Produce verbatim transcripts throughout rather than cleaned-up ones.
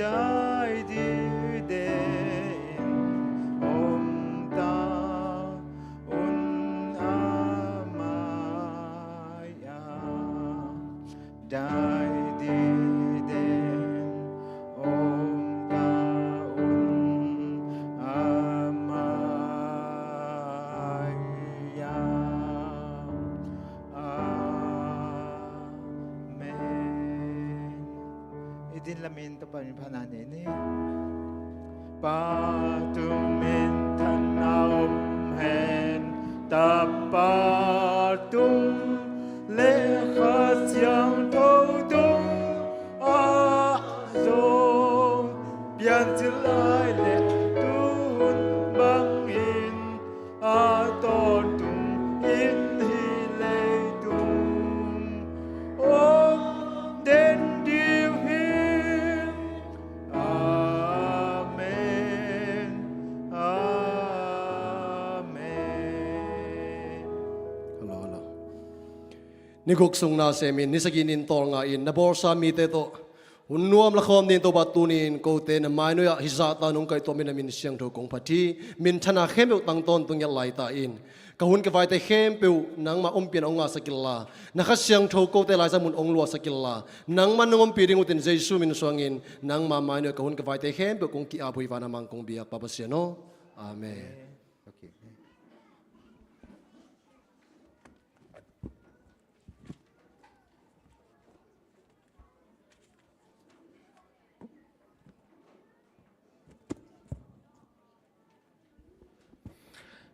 Dai dide in om ta un a mai-a. Dai dide in om ta un a mai-a. Amen. I din lamin Topa min phatna nei ni. Pa tung minthanna om hen, Tapa tung le Kha Siangtho tung a zong piancil lai le tun bangin a tawntung in hih leitung om den ding hi. Amen. Amen. Hello, hello. Ni guk sung na sem in, ni sagih ni in tawlnga in, na bawlsa mite tawh hun nuam la khawm dingin Topa tuni in kote na mainuai ah hih zahta nong kaihtuah min a min siangtho kong phat hi. Minthanna khempeuh tang tawntung ngiat lai ta in, ka hun ka vaite khempeuh nangma ompihna hong ngahsak inla, na Kha Siangtho kote laiza mun hong luahsak inla, nangman nong ompih ding utin Jesu min suangin nangma mainuai ka hun ka vaite khempeuh kong ki-ap uh hi. Van a mang kong biak Pa Pasian aw. Amen. Okay.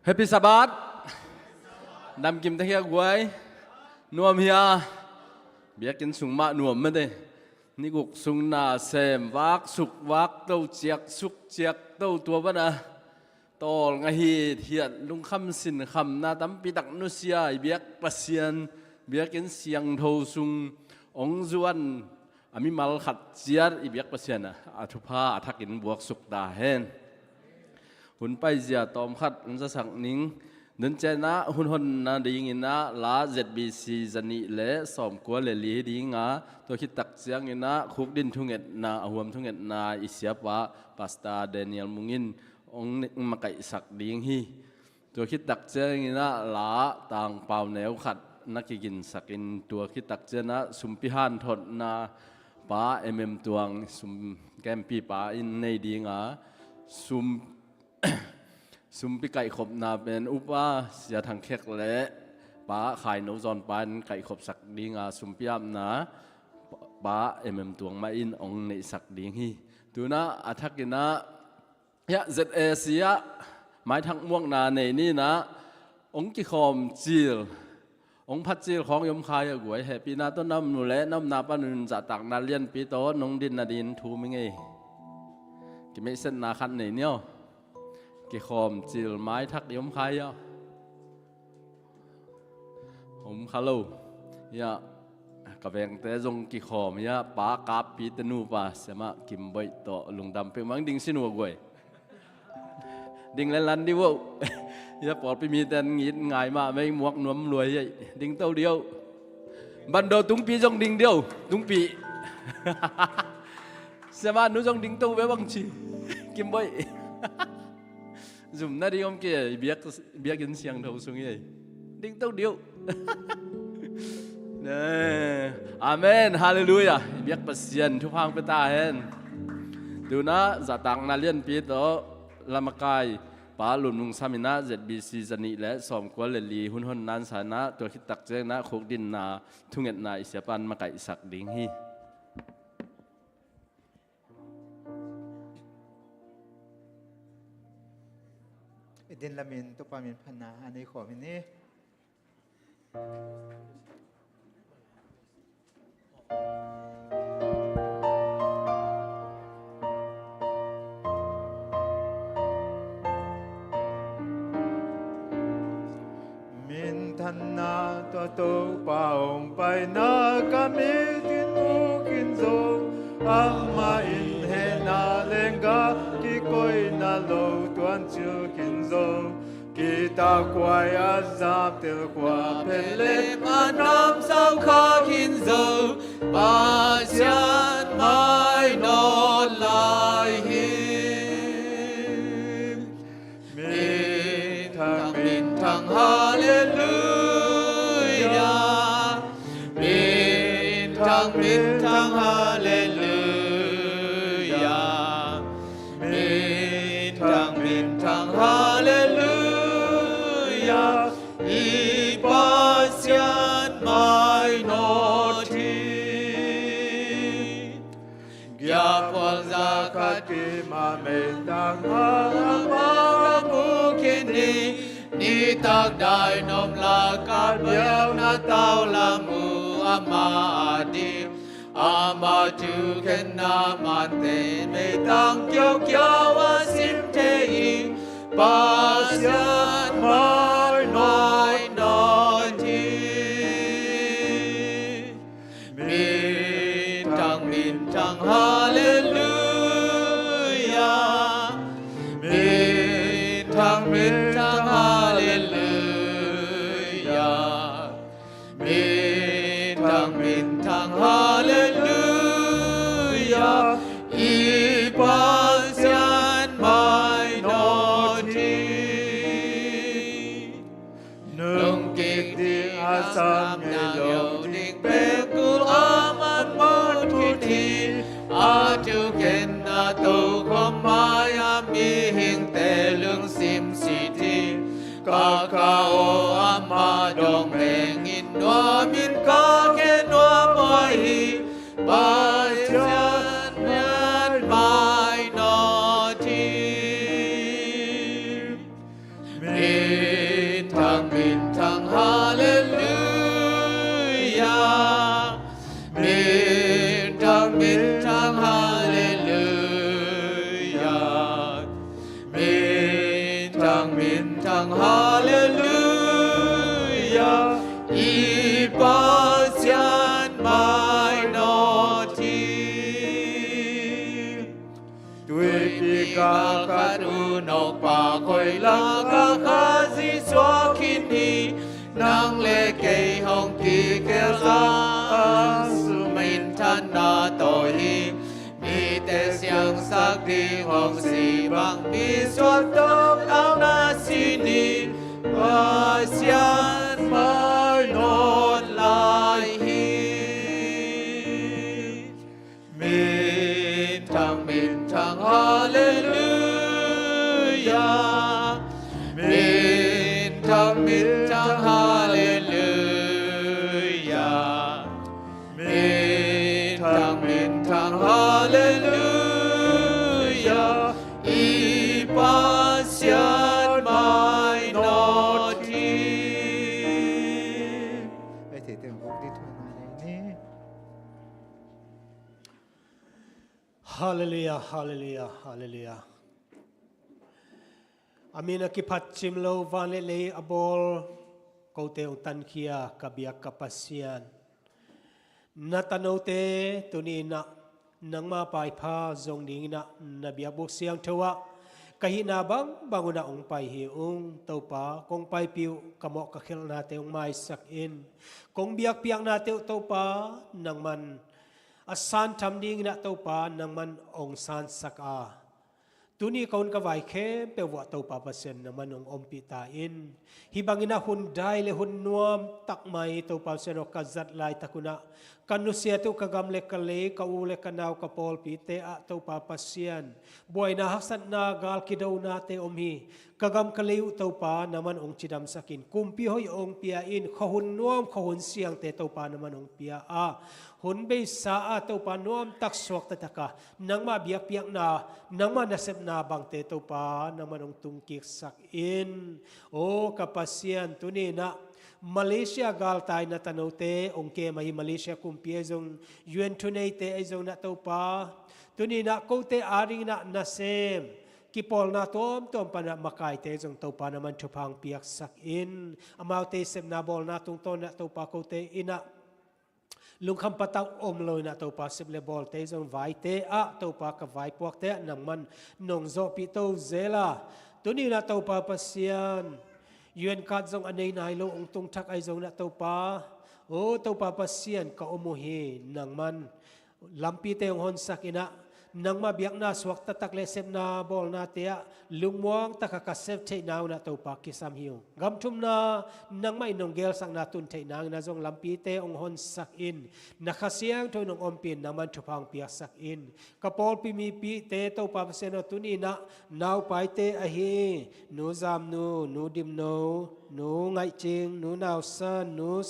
Happy Sabbath. Namkim ta hia guai. Nuam hia. Biakinn sung mah nuam mate. Ni guk sung na sem, vak suk vak to, ciak suk ciak to, tua bana tawlnga hithiat, lungkham sinkhamna tampi tak nusia i biak Pasian, biakinn siangtho sung hong zuan a mimal khat ciat i biak Pasian a, a thupha a thakin buaksuk ta hen. Hun paizia tawmkhat hong zasak ning. Nuncenah hun honna dinginah la Z B C zanih le sawmkua le li dinga, tua khittak cianginah khukdin thungetna, a huam thungetna i siapa Pastor Daniel Mungin hong makaihsak ding hi. Tua khittak cianginah la tangpau neu khat na kiginsakin, tua khittak cianah sumpi hanthotna Pa M M Tuang, sum kempi pa in nei dinga, sum sumpi kaihkhopna pen upa Sia Thang Khek le Pa Khai No Zawn pa in kaihkhopsak dinga, sumpi apna Pa M M Tuang mah in hong neihsak ding hi. Tunah a thakinah, hiah Z A C ah maithak muakna nei ninah hong kikhawm cil, hong phat cil khawng i om khai a guai. Hehpihna tawh na omnu le na omna panun zahtakna lianpi tawh nong din nadingin thu mi ngei. Kimeihsetna khat nei ni aw. Kikhawm cil maithak i om khai aw. Om kha lo. Hiah ka vengte zong kikhawm hiah, Pa Kappi te nupa Siamah Kim Boih tawh lungdam peuhmah. Ding sin uh a guai. Ding lenlan dih uh. Hiah pawlpi mite an ngit ngai mah mei, muak nuam lua hiah. Ding to dih uh. Bando tungpi zong ding dih uh. Tungpi. Siamah nu zong ding to ve bang ci. Kim Boih. Zumna ding om kei, biak, biakinn siangtho sung hi. Ding to dih uh. Ne. Amen. Halleluiah. Biak Pasian thupha hong pia ta hen. Tunah zahtakna lianpi tawh lamakai Pa Lun Lung Sam inah Z B C zanih le sawmkua le li hun honna sanah, tua khittak cianginah khukdinna thungetna i siapa in makaihsak ding hi. I din lamin Topa min phatna a nei khawm hi ni. Minthanna tua Topa hong paina ka mitin mu khin zo. Amah in hehna lengga kikoihna lo tuan cil khin zo. Kitakuai a zaptel khua phelep a namsau kha khin zo. Pasian mai nawn la Giaphual za khat kim a meitang a, amah mu khin hi. Nitak dai nop lak a biakna tau lam uh amah a ding. Ama thukhenna mante meitang kiaukiau a sim thei hi. Pasian mai nawn hi. Minthang, minthang, halleluia. Minthang, minthang, halleluia. Minthang, minthang, halleluia. I Pasian mai nawn hi. Nungkik ding a sam ngei lo ding pek kul a man mawk khin hi. A thukhenna tokhom mai-a mihingte lungsim sit hi. Ka kha aw, amah dawng mengin nuamin ka khe nuam huai hi. Pasian mai nawn hi. Minthang, minthang, halleluia. Minthang, minthang, halleluia. Minthang, minthang, halleluia. I Pasian mai nawn hi. Tuipi gal khat uh nokpa khoi lak a Khazih suak khin hi. Nang le kei hong kikhel a, a sum minthanna tawh hi. Mite siangsak ding hong si bang, mi suak dong a na si ni. Pasian mai nawn lai hi. Minthang, minthang, halleluia. Minthang, minthang, halleluia. Minthang, minthang, halleluia. I Pasian mai nawn hi. Halleluia, halleluia, halleluia. A min a kiphat cim lo van le lei a bawl, kote hong tankhia ka biak ka Pasian. Na tanote tuni-in ah nangma paipha zong dingin ah na biakbuk siangtho ah ka hihna bangbang un ah hong pai hi ung. Topa, kong paipih uh, ka mawh ka khelhnate hong maisak in. Kong biakpiaknate uh Topa, nangman a santham dingin ah Topa, nangman hong sansak a, tuni ka hun ka vai khempeuh uh ah Topa Pasian, nangman hong ompih ta in. Hih bangin ah hun dai le hun nuam tak mai Topa Pasian aw, ka zat laitak un ah ka nusiat uh ka gam le ka lei, ka u le ka nau, ka pawlpite ah Topa Pasian, buaina haksatna gal kidonate om hi. Ka gam ka lei uh Topa, nangman hong cidamsak in, kumpi hoih hong pia in, khuahun nuam, khuahun siangte Topa, nangman hong pia a, hun beisa ah Topa, nuamtak suaktatak a, nangmah biakpiakna, nangmah nasepna bangte Topa, nangman hong tungkiksak in. Aw ka Pasian, tuni-in ah Malaysia galtai na tanote hong kem ahi, Malaysia kumpi ahi zong, U N thuneite ahi zong na Topa, tuni-in ah kote adingin ah nasem kipawlna tuamtuam pan ah makaite zong Topa, nangman thupha hong piaksak in. Amaute sepna bawlna tungtawn ah Topa, kote in ah lungkham patauh om lo-in ah Topa, sep le bawlte zong vaite ah Topa, ka vaipuakte ah nangman nong zawhpih to zel a, tuni-in ah Topa Pasian, U N card zong a nei nai lo hong tung thak ahi zongin ah Topa, aw Topa Pasian, ka om uh hi. Nangman lampite hong honsak in ah, nangmah biakna suaktatak le sepna bawlnate ah lungmuang tak a ka sep theihna un ah Topa, kisam hi ung. Gam thumna nangmah in nong gelsakna tun theih nangin ah zong lampite hong honsak in. Na Kha Siangtho in hong ompih in, nangman thupha hong piaksak in. Ka pawlpi mipite Topa Pasian aw, tuni-in ah naupaite ahi Nu Zamnu, Nu Dimno, Nu Ngaih Cing, Nu Nau San, Nu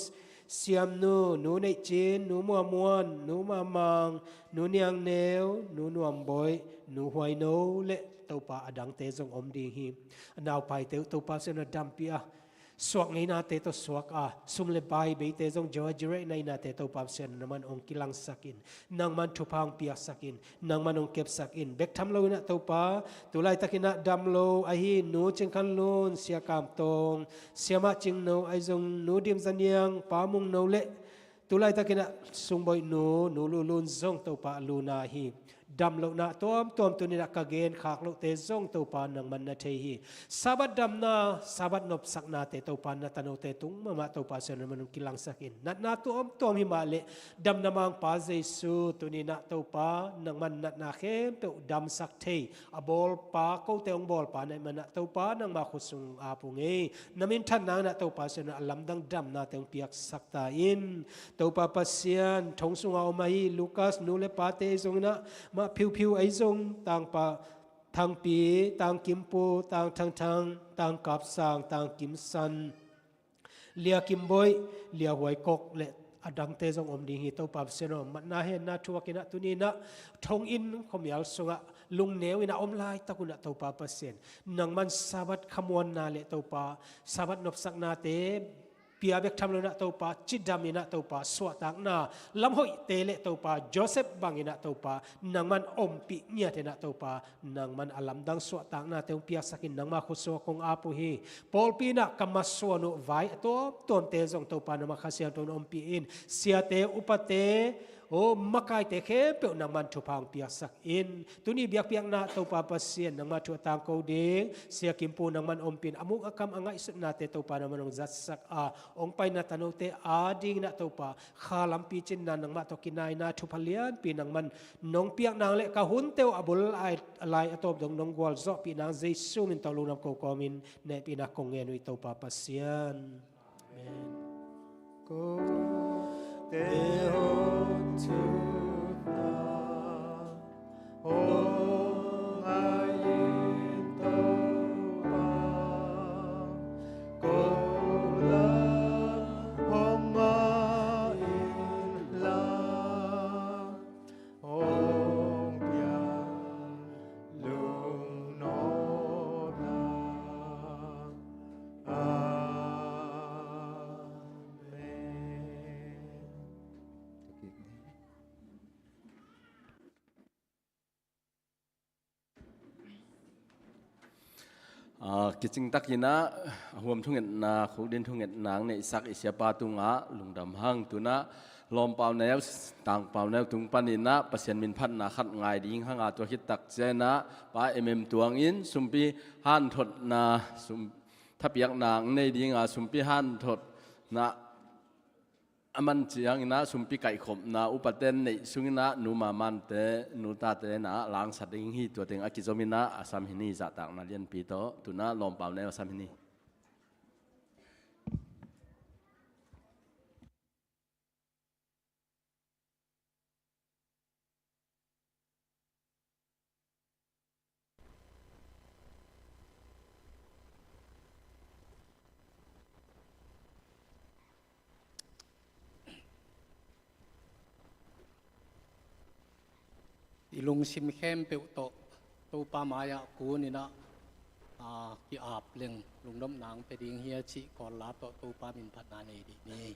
Siamnu, Nu Neihcin, Nu Muamuan, Nu Mamang, Nu Niangneu, Nu Nuamboih, Nu Huaino le Topa adangte zong om ding hi. A naupaite uh Topa Pasian in na dampih a, suak ngeinate tawh suak a, sum le pai beite zong Jehovah Jireh na hihnate Topa Pasian in nangman hong kilangsak in, nangman thupha hong piaksak in, nangman hong kepsak in. Bek tham lo in ah Topa, tu laitakin ah dam lo ahi Nu Cing Khan Lun, Sia Kam Tawng, Siamah Cing No ahi zong, Nu Dim Za Niang, Pa Mung No le tu laitakin ah sungboih nu, Nu Lu Lun zong Topa a luna hi. Dam lohna tuamtuam tuni in ah ka gen khak lohte zong Topa nangman na thei hi. Sabbath damna, Sabbath nopsaknate Topa na tanote tung mahmah Topa Pasian nangman hong kilangsak in. Natna tuamtuam hi mah leh damna mangpa Jesu, tuni in ah Topa nangman natna khempeuh damsak thei a bawlpa, kote hong bawlpa na hih man ah Topa nangma khut sung ap ung ei. Na minthanna in ah Topa Pasian a lamdang damnate hong piaksak ta in. Topa Pasian, thong sunga om ahi Lucas nu le pate ahi zongin ah, mah phiuphiu ahi zong, Tangpa Thangpi, Tang Kimpu, Tang Thangthang, Tang Kapsang, Tang Kimsan, Lia Kimboih, Lia Huaikok le adangte zong om ding hi. Topa Pasian aw, matna henna thuakin ah tuni in ah thonginn khuamial sungah lungneu in ah om laitak un ah Topa Pasian, nangman Sabbath khamuanna le Topa Sabbath nopsaknate pia bek tham lo in ah Topa, cidam in ah Topa, suahtakna lamhoihte le Topa Joseph bangin ah Topa nangman ompih ngiat in ah Topa, nangman a lamdang suahtaknate hong piaksak in, nangma khut sungah kong ap uh hi. Pawlpi in ah ka masuan uh vai a tuamtuamte zong Topa nangma Kha Siangtho in ompih in, siate, upate, aw, makaite khempeuh nangman thupha hong piaksak in. Tuni biakpiakna Topa Pasian, nangma thu a tangko ding Sia Kimpu nangman ompih in, a muk a kam a ngaihsutnate Topa nangman hong zatsak a, hong paina tanote adingin ah Topa, kha lampi cinna, nangmah tawh kinaina, thupha lianpi nangman nong piak nang le ka hunte uh a bul a lai a tawp dong nong gualzawhpih nang Jesu min tawh lungdam ko kawmin hehpihna kong ngen uh hi Topa Pasian. Amen. Kote hong thupha hong ngai in Topa, ko la hong ngai in la, hong piang lungnopna. Amen. Ah, kicingtakin ah, a huam thungetna, khukdin thungetna hong neihsak i siapa tungah lungdam hang. Tu in ah lawm pauneu, tang pauneu tung panin ah Pasian min phatna khat ngai ding hang a, tua khit tak ciangin ah Pa Em Em Tuang in sumpi hanthotna, sum, thapiakna hong nei ding a, sumpi hanthotna a man ciangin ah sumpi kaihkhopna upate neih sungin ah Nu Mamante, Nu Tate in ah la hong sa ding hi. Tua teng a kizomin ah a sam hi ni, zahtakna lianpi tawh. Tu in ah lawm pauneu a sam hi ni. I lungsim khempeuh tawh Topa mai-ah kun in ah, a, ki-ap leng lungnopna hong pia ding hi a cih kawl la tawh Topa min phatna nei dih ni.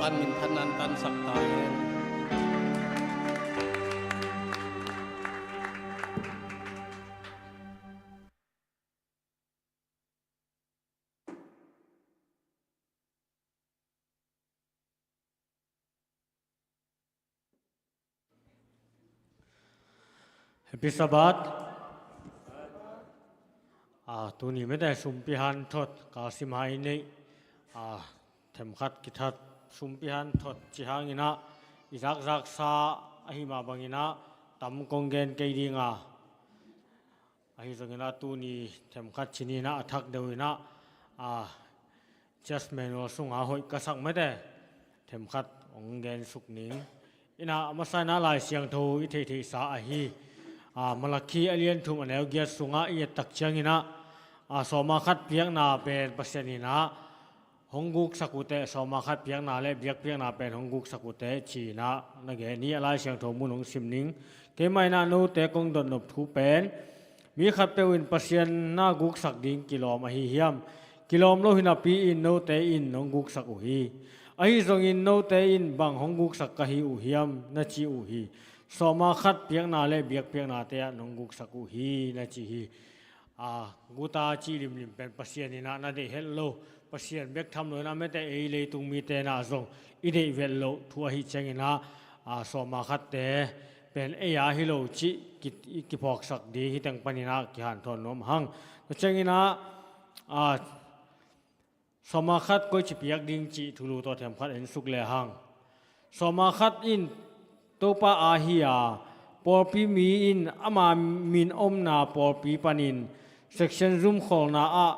Pan minthanna an tansak ta hen. Happy Sabbath. Ah, tuni mete sumpi hanthot kalsim hai nei. Ah, themkhat kithat sumpi hanthot ci hangin ah i zakzaksa ahi mah bangin ah tam kong gen kei ding a. Ahi zongin ah tuni themkhat ci ni-in ah a thak deuh in ah, ah, church manual sungah hoih ka sak mete themkhat hong gen suk ning. In ah a masa in ah Lai Siangtho i theihtheihsa ahi, ah, Malakhi a lian thum a neu giat sungah i et tak ciangin ah, ah, sawma khat piakna pen Pasian in ah hong guksak uh teh, sawma khat piakna le biakpiakna pen hong guksak uh teh ci-in ah na gen hi. A Lai Siangtho mun hong sim ning. Keimah in ah note kong dotnop thu pen, mi khatpeuh in Pasian na guksak ding kilawm ahi hiam? Kilawm lo hi napi-in note in nong guksak uh hi. Ahi zongin note in bang hong guksak ka hi uh hiam na ci uh hi. Sawma khat piakna le biakpiaknate ah nong guksak uh hi na ci hi. A, guta cih limlim pen Pasian in ah na deih het lo. Pasian bek tham lo in ah mete ei leitung mite in ah zong i deih vet loh thu ahi ciangin ah, a, sawma khatte pen ei a hi lo cih ki, i kiphawksak ding hi teng panin ah kihanthawn nuam hang. Tua ciangin ah, a, sawma khat koici piak ding cih thulu tawh themkhat en suk le hang. Sawma khat in Topa a hi a, pawlpi mi in ama min omna pawlpi panin section zumkholna ah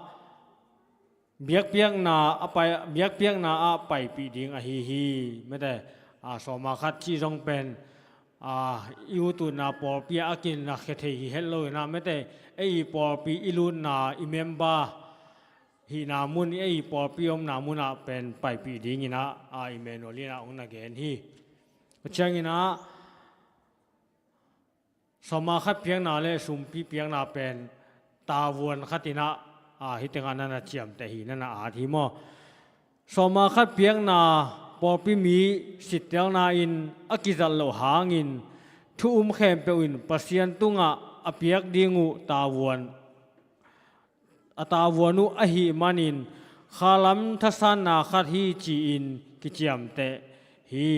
biakpiakna a pai, biakpiakna ah paipih ding ahi hi. Mete, a, sawma khat cih zong pen, a, i ut utna pawlpi ah a kinakhia thei hi het lo in ah mete, ei i pawlpi i lutna i member hihna mun, ei pawlpi omna munah pen paipih dingin ah, a, Emmanuel in ah hong na gen hi. Tua ciangin ah sawma khat piakna le sumpi piakna pen tavuan khat in ah, a, hih tengah na na ciamteh hi, na na at hi maw? Sawma khat piakna pawlpi mi sittelna in a kizat loh hangin thu um khempeuh in Pasian tungah a piak ding uh tavuan a tavuan uh ahih manin khalam thasanna khat hi ci-in kiciamteh hi.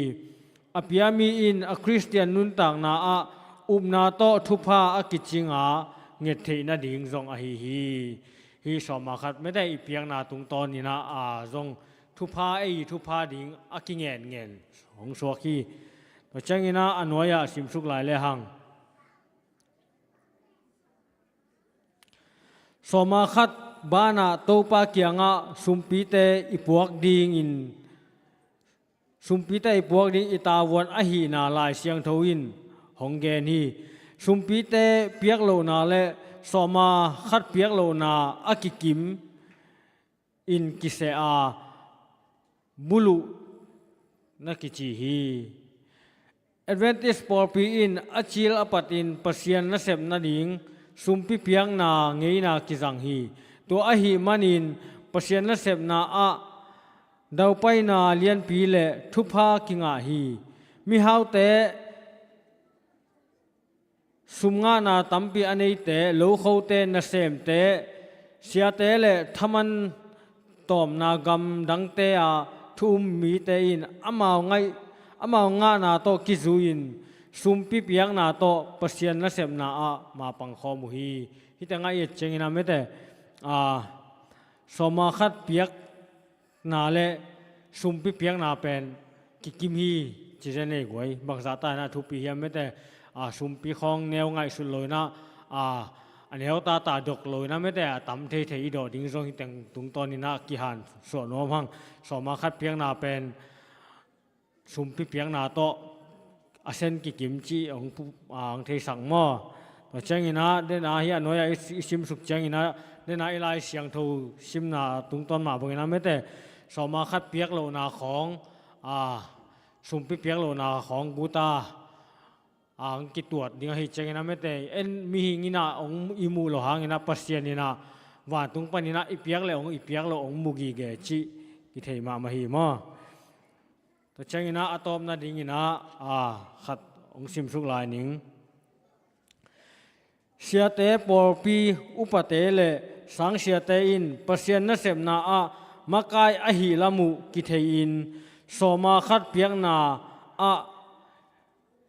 A pia mi in a Khristian nuntakna ah upna tawh thupha a kicing a nget theih nading zong ahi hi. Hih sawma khat mete i piakna tungtawn in ah, a, zong thupha, ei thupha ding a kingenngen hong suak hi. Tua ciangin ah a nuai-ah simsuk lai le hang. Sawma khat banah Topa kiangah sumpite i puak dingin, sumpite i puak ding i tavuan ahihna Lai Siangtho in hong gen hi. Sumpite piak lohna le sawma khat piak lohna a kikim in kiseh a, buluh na kici hi. Adventist pawlpi in a cil a patin Pasian nasep nading sumpi piakna ngeina kizang hi. Tua ahih manin Pasian nasepna ah daupaina lianpi le thupha kingah hi. Mihaute, sum ngahna tampi a neite, lokhote, nasemte, siate le thaman tawmna gam dangte a thu um mite in amau ngaih, amau ngahna tawh kizui-in sumpi piakna tawh Pasian nasepna ah mapang khawm uh hi. Hih tengah i et ciangin ah mete, a, sawma khat piak na le sumpi piakna pen kikim hi ci zen ei guai. Bangzah ta in ah thupi hiam mete, a, sumpi khawng neu ngaihsut lo in ah, a, a neu tata dok lo in ah mete, a tam theithei i dawh ding zong hih teng tungtawn in ah kihansuah nuam hang. Sawma khat piakna pen sumpi piakna tawh a sen kikim cih hong pu-, a, hong theisak maw? Tua ciangin ah, den a hih a nuai-ah i, i simsuk ciangin ah, den a i Lai Siangtho simna tungtawn mah bangin ah mete, sawma khat piak lohna khawng, a, sumpi piak lohna khawng guta, a, hong kituat ding ahi ciangin ah mete, en mihing in ah hong i muh loh hangin ah Pasian in ah vantung panin ah i piak le hong, i piak loh hong mu gige cih kithei mahmah hi maw? Tua ciangin ah a tawpna dingin ah, a, khat hong simsuk lai ning. Siate, pawlpi upate le sangsiate in Pasian nasepna ah makai ahih lam uh kithei-in sawma khat piakna ah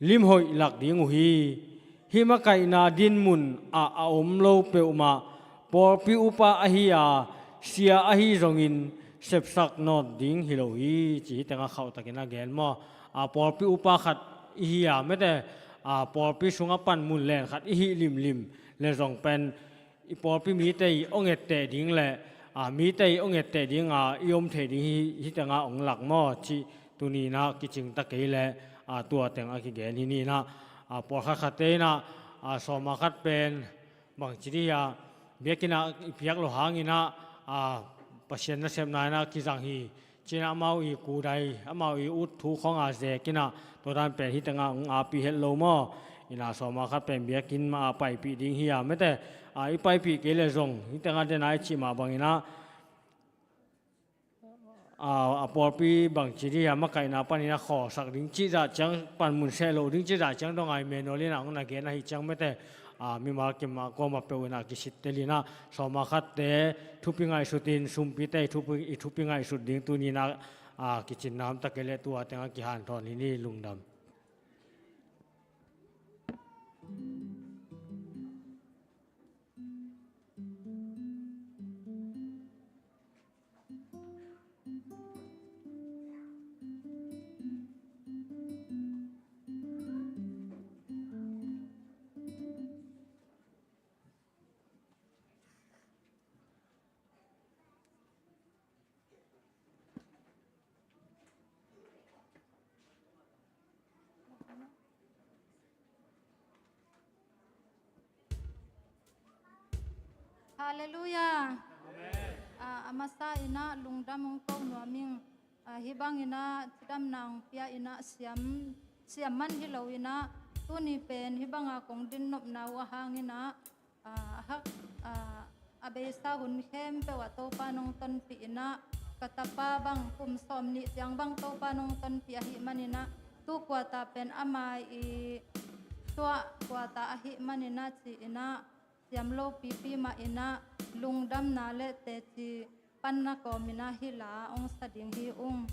limhoih lak ding uh hi. Hih makaihna dinmun ah a om lo peuhmah pawlpi upa ahi a, sia ahi zongin sepsak nawn ding hi lo hi, ci hi tengah khauhtakin a gen maw. A, pawlpi upa khat i hi a, mete, a, pawlpi sungah panmun len khat i hih limlim le zong pen i pawlpi mite i hong etteh ding le, a, mite i hong etteh ding a i om thei ding hi, hi tengah hong lak maw cih tuni-in ah kicing ta kei leh, a, tua teng a kigen hi ni-in ah, a, pawlkhat khatte in ah, a, sawma khat pen bangci dih a, biakinn ah i piak loh hangin ah, a, Pasian nasepna in ah kizang hi. Ci-in ah amau i kudai, amau i ut thu khong a zek in ah, tua dan pen hi tengah hong aapih het lo maw. In ah sawma khat pen biakinn mah a paipih ding hi a, mete, a, i paipih kei leh zong hi tengah den a i cih mah bangin ah, a, a pawlpi bangci dih a makaihna panin a khawlsak ding cih zah ciang, panmun seh loh ding cih zah ciang dong a i manual in ah hong na gen ahih ciang, mete, a, mimal kim a kuamah peuh in ah kisittel in ah, sawma khatte thupi ngaihsut in, sumpite i thupi, i thupi ngaihsut ding tuni-in ah, a, kicinna om ta kei leh tua tengah kihanthawn hi ni. Lungdam. Halleluiah. Amen. A, a masa in ah lungdam hong ko nuam ing. A, hih bangin ah cidamna hong pia in ah siam, siam man hi lo in ah, tuni pen hih banga kong din nopna uh a hangin ah, a, a hak, a, a beisa hun khempeuh ah Topa nong tonpih in ah, ka tapa bang kum sawmnih ciang bang Topa nong tonpih ahih manin ah, tu quarter pen ama i tuah quarter ahih manin ah ci-in ah, siam lopipi mah in ah, lungdamna le teci panna kawmin ah hih la hong sa ding hi ung.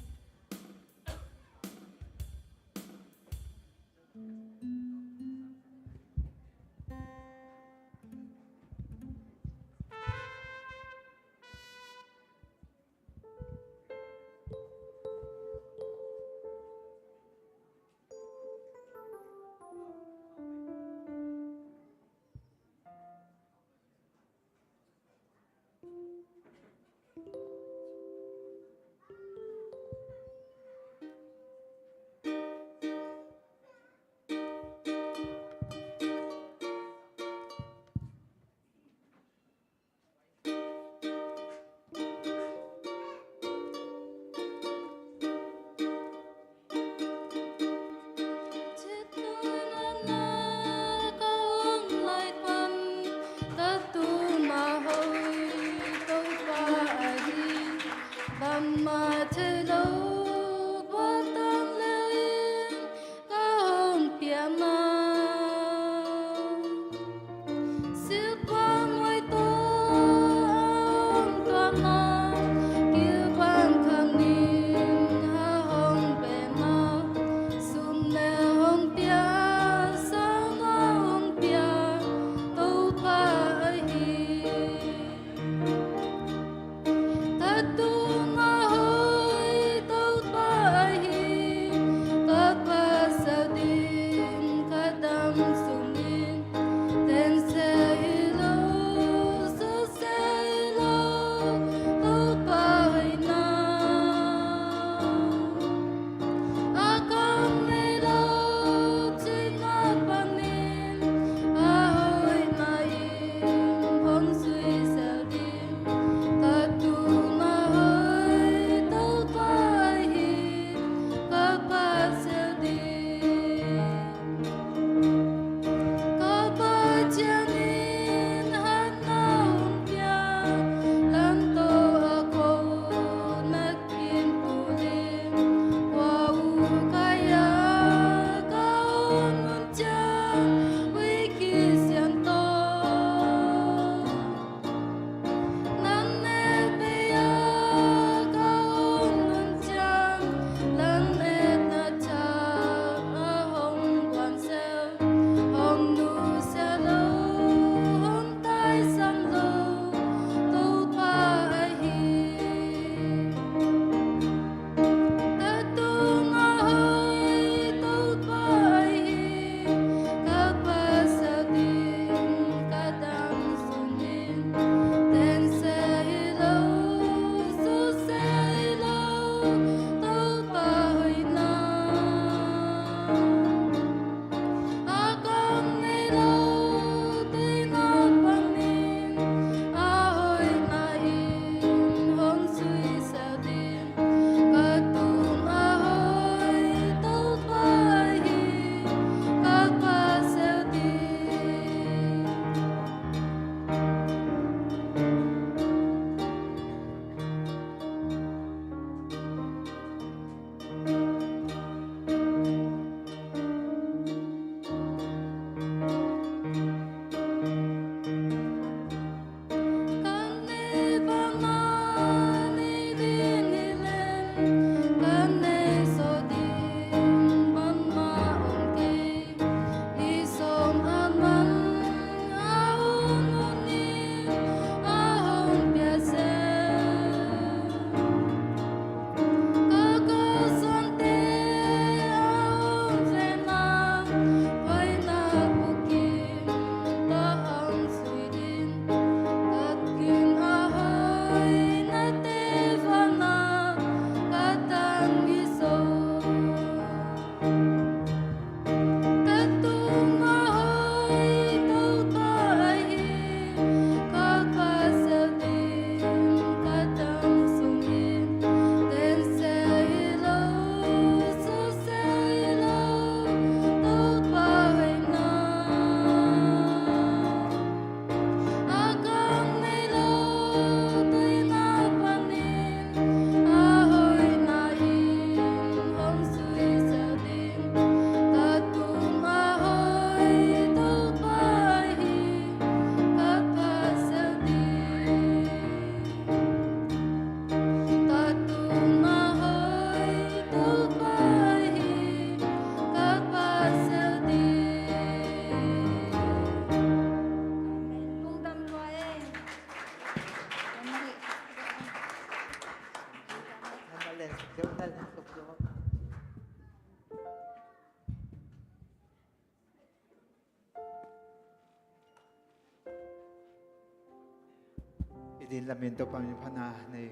Din lamin Topa min phatna nei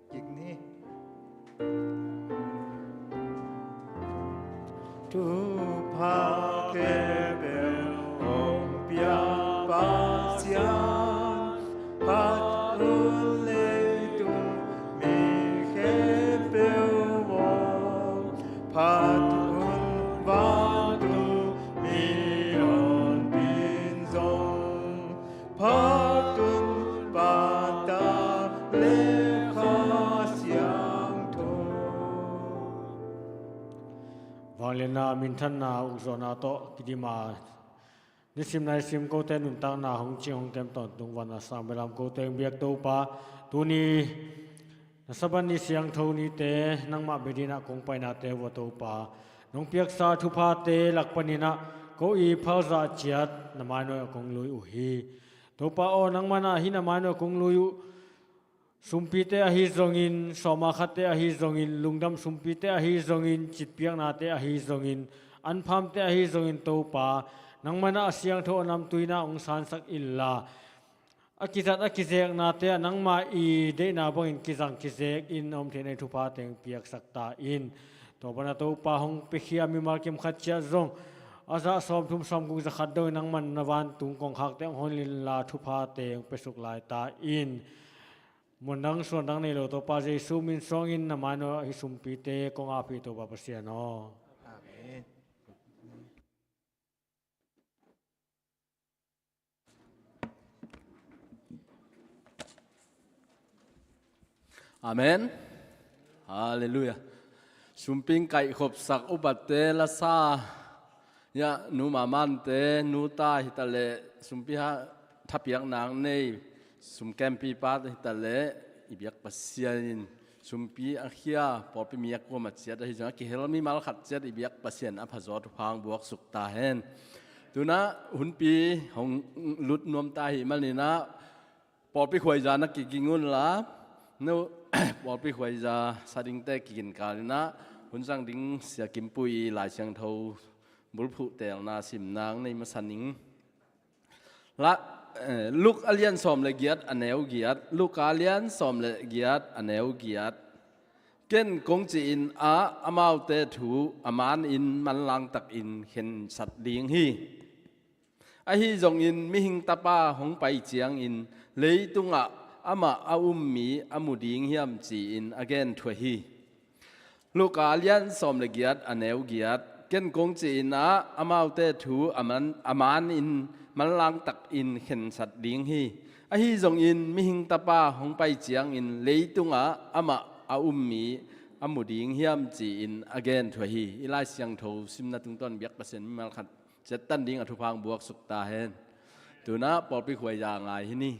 kik ni. Thupha khempeuh hong pia Pasian, phat un leitung mi khempeuh aw, phat un vantung mi honpin zong, phat un Pa le Kha Siangtho. Vangliatna, minthanna, ukzawhna tawh kidim a, nisim naisim kote nuntakna hong cing hong tem tawntung vanah sang belam kote hong biak Topa, tuni na Sabbath ni siangtho nite nangmah bia dinah kong painate uh a Topa, nong piaksa thuphate lak paninah ko i phakzah ciat na mainawh ah kong lui uh hi. Topa aw, nangmah nah hih na mainawh ah kong lui uh sumpite ahi zongin, sawma khatte ahi zongin, lungdam sumpite ahi zongin, citpiaknate ahi zongin, anphamte ahi zongin Topa, nangmah nah a siangtho a namtui nah hong sansak inla, a kizat a kizeknate ah nangmah i deihna bangin kizang kizek in a om theihna i thuphate hong piaksak ta in. Tua banah Topa, hong piakhia mimal kim khat ciat zong a zah sawmthum sawmguk za khat dongin nangmah na vantung kongkhakte hong hon inla, thuphate hong piasuk lai ta in. Muandang suandang nei lo Topa Jesu min suangin na mainawh ah hih sumpite kong ap hi Topa Pasian aw. Amen. Amen. Halleluiah. Sumpi kaihkhopsak upate, lasa, ya, nu Mamante, nu Ta hitaleh, sumpi ha thapiakna nei, sumkempipa hitaleh, i biak Pasian in sumpi a khia pawlpi mi a kuamah ciat ahi zong a kihel mimal khat ciat i biak Pasian a phazaw thupha hong buaksuk ta hen. Tunah hunpi hong lut nuam ta ahih maninah pawlpi khuaiza na kiging unla, no, pawlpi khuaiza sa dingte kiginkal inah hun zang ding Sia Kim Pui Lai Siangtho bulphuh teelna simna hong nei masa ning. La, eh, Luke a lian sawm le giat a neu giat, Luke a lian sawm le giat a neu giat. Ken kong ci-in ah amaute thu a manin manlang takin khensat ding hi. Ahi zongin Mihing Tapa hong pai ciangin leitungah amah a um mi a mu ding hiam ci-in a gen thuah hi. Luka lian sawm le giat a neu giat. Ken kong ci-in ah amaute thu a man, a manin manlang takin khensat ding hi. Ahi zongin Mihing Tapa hong pai ciangin leitungah amah a um mi a mu ding hiam ci-in a gen thuah hi. I Lai Siangtho simna tungtawn biak Pasian mimal khat ciattan ding a thupha hong buaksuk ta hen. Tunah pawlpi khuaiza ngai hi ni.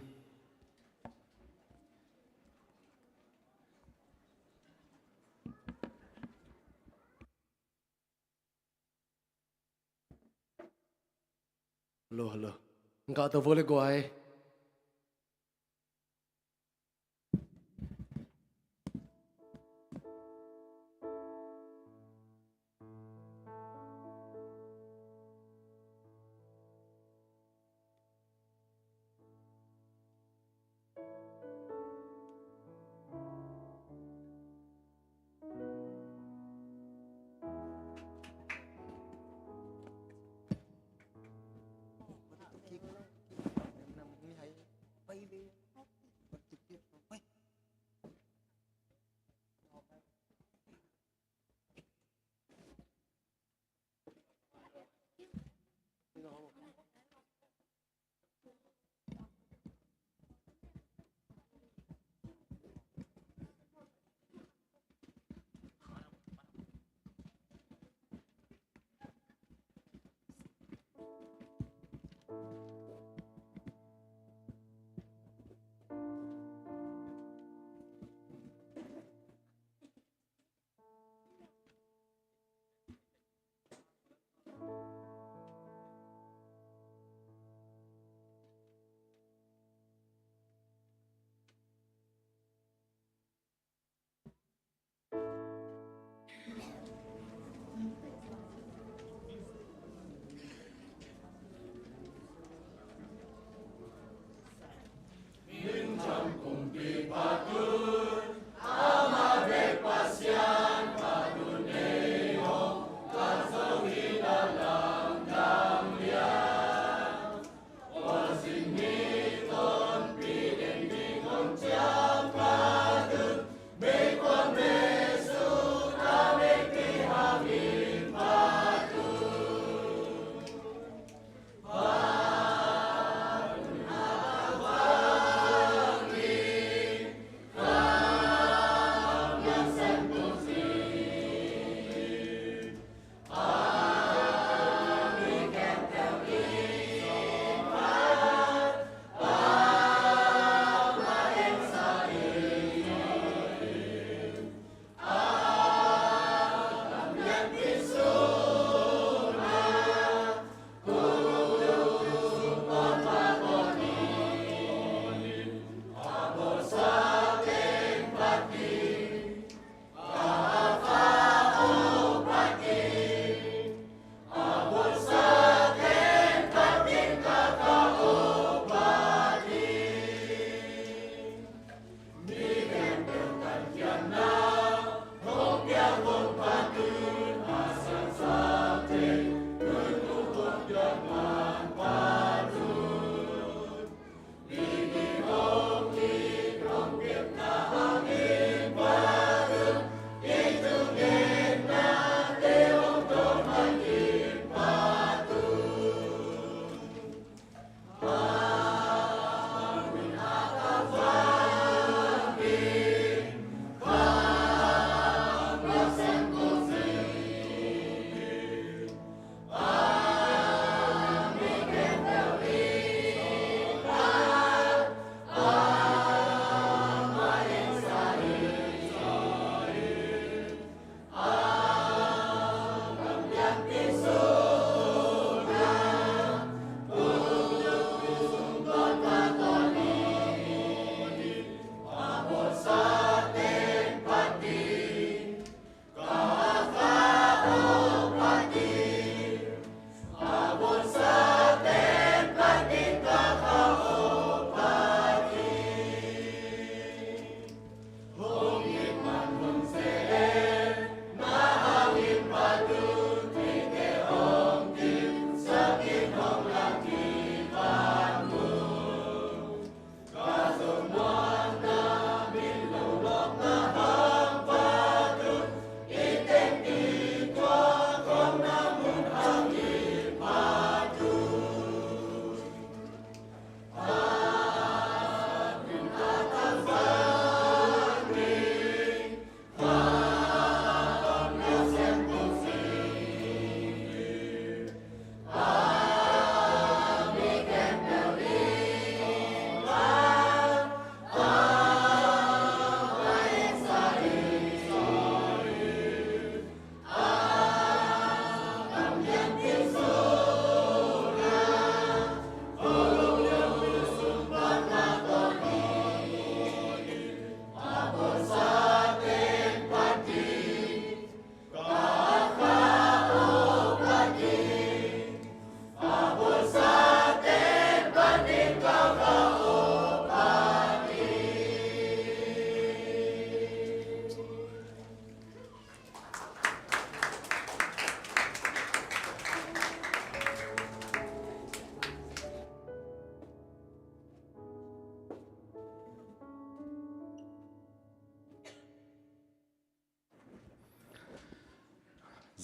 Hello, hello. Ngah to vua le guai.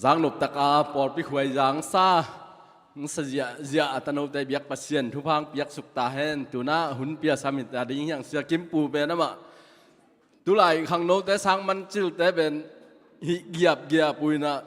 Zang nop taka pawlpi khuai zang sa, sa ziahziah a tanote biak Pasian thupha piaksuk ta hen. Tunah hun piasam hi ta ding hiang Sia Kimpu pen amah tulai khangnote sang mancilte pen hih giapgiap uh inah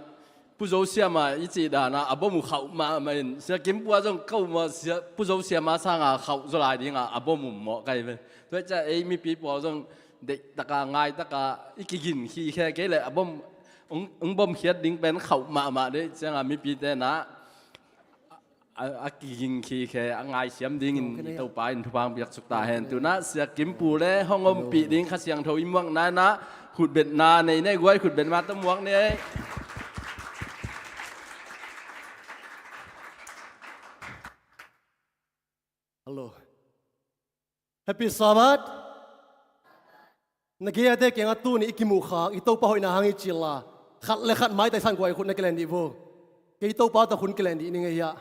Pu Zo Siam a i cih danah a bom uh khauh mahmah in Sia Kimpu a zong ka um a Sia, Pu Zo Siam a sanga khauh zaw lai dinga a bom um mawh kai ve. Tua hi ciah ei mipi pawl zong deihtaka ngaitaka i kigin khikhe kei leh a bom ung, ung bom khiat ding pen khauh mahmah dei cianga mipite nah a, a kiging khikhe a ngaisiam dingin i Topa in thupha piaksuk ta hen. Tunah Sia Kimpu le hong ompih ding Kha Siangtho i muakna nah khutbetna nei nei guai khutbet mah tawh muak nei. Hello. Happy Sabbath. Na gei-ate kiangah tuni i kimuh khak i Topa hoihna hang i cil la khat le khat mai taisan guai khut na kilen dih vo. Kei i Topa tawh khun kilen dih ning ei hiah.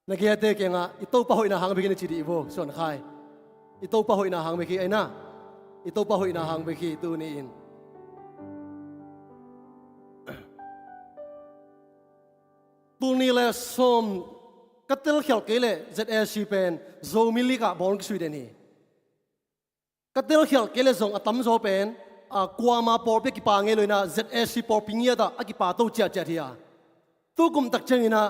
Na gei-ate kiangah i Topa hoihna hang bek hi na ci dih vo suan khai. I Topa hoihna hang bek hi ei na. I Topa hoihna hang bek hi tuni in. Tul nih le sawm ka telkhialh kei leh Z A C pen Zomi League ah bawl kisui den hi. Ka telkhialh kei leh zong a tamzaw pen a, kuama pawlpi a kipa ngei lo inah Z A C pawlpi ngiatah a kipa to ciatciat hi a. Tukum tak cianginah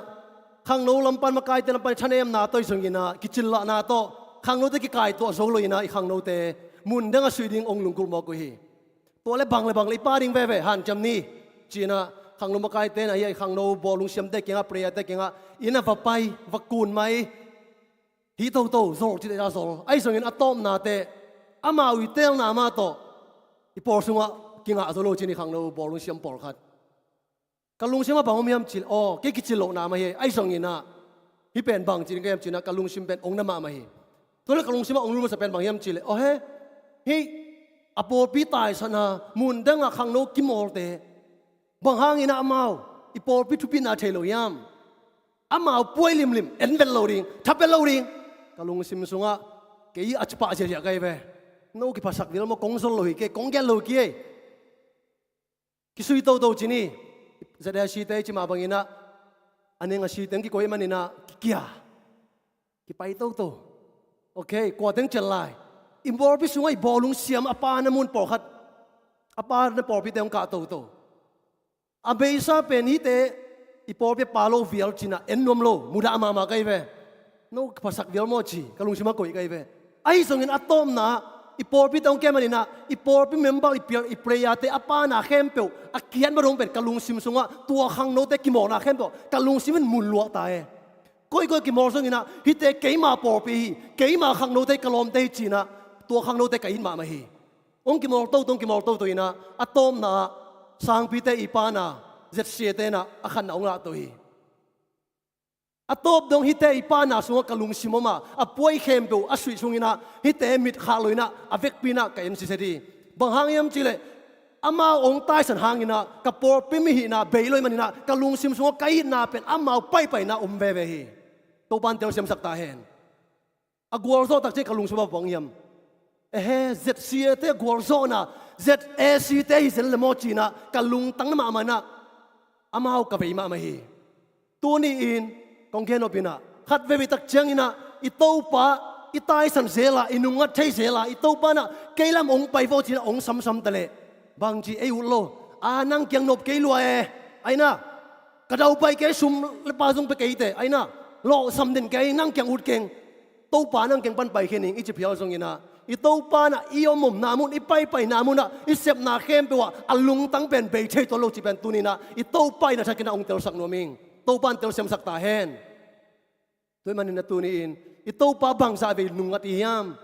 khangno lampan makaite lampan i thanemna tawh i zonginah kicillahna tawh khangnote kikaituah zo lo inah i khangnote mun dang a suih ding ong lunggulh mawk uh hi. Tua le bang le bang le i pa ding veve hanciam ni. Cinah khangno makaite na hi a i khangno bawlung siamte kiangah prayerte kiangah inn a va pai va kun mai. Hih toto zol cite a zol ahi zongin a tawpnate amau i telna mah tawh i pawl sungah kingah zo lo cin i khangno bawlung siam pawlkhat. Ka lungsim a bang om hiam cileh aw kei kicil lohna mah hi ahi zonginah hih pen bang cin ka hiam cinah ka lungsim pen ong na mahmah hi. Tua le ka lungsim a ong lul masa pen bang hiam cileh aw he hih a pawlpi taisana mun dangah khangno kimawlte bang hanginah amau i pawlpi thupitna thei lo hiam? Amau puai limlim en vet lo ding tha vet lo ding ka lungsim sungah kei a cipah ziahziah ka hi ve. No kiphasak vial maw kong zol lo hi kei kong gen lo hi kei. Kisui toto cin hi. Z A C te i cimah banginah a ning a si teng kikoi maninah kikia kipai toto. Ok kua teng cel lai i bawlpi sungah i bawlung siam a pa na mun pawlkhat a pa na pawlpite hong kah toto. A beisa pen hihte i pawlpi a pa lo vial cinah en nuam lo mudah mahmah ka hi ve. No phasak vial maw ci ka lungsim a koih ka hi ve. Ahi zongin a tawpna i pawlpite hong kei maninah i pawlpi member i pial i prayerte a pana khempeuh a kiat madong pen ka lungsim sungah tua khangnote kimawlna khempeuh ka lungsim in mun luah ta e. Koikoi kimawl zonginah hihte keima pawlpi hi keima khangnote ka lawmte hi cinah tua khangnote ka it mahmah hi. Hong kimawl toto hong kimawl toto inah a tawpna ah sangpite i pana Z C A tenah a khatna hong lahto hi. A tawp dong hihte i pana sungah ka lungsim om a a puai khempeuh a suih sunginah hihte mit khah lo inah a vekpi inah ka en siset hi. Bang hang hiam cileh amau hong taisan hanginah ka pawlpi mihihna bei lo hi maninah ka lungsim sungah ka itna pen amau paipaina om veve hi. Topan telsiamsak ta hen. A gualzawh takciah ka lungsim a bang hiam? Ehe Z C A te a gualzawhna Z A C te hi zel le maw cinah ka lungtang na mahmah inah amau ka bei mahmah hi. Tuni-in kong gen nop inah khat veve tak cianginah i Topa i taisan zela i nungngat thei zela i Topa inah kei lam ong pai vaw cinah ong samsam ta leh bangci ei ut lo a nang kiang nop kei lua e. Aina ka daupai kei sum le pa zong pe kei te aina lawhsam den kei nang kiang ut keng. Topa nang keng pan pai khe ning i ci phial zonginah i Topa nah i omomna mun i paipaina munah i sepna khempeuh ah a lungtang pen bei thei tuan lo ci pen tuninah i Topa in a thakinah hong telsak nuam ing. Topa in telsiamsak ta hen. Tua hi maninah tuni-in i Topa bangzah vei nungngat i hiam?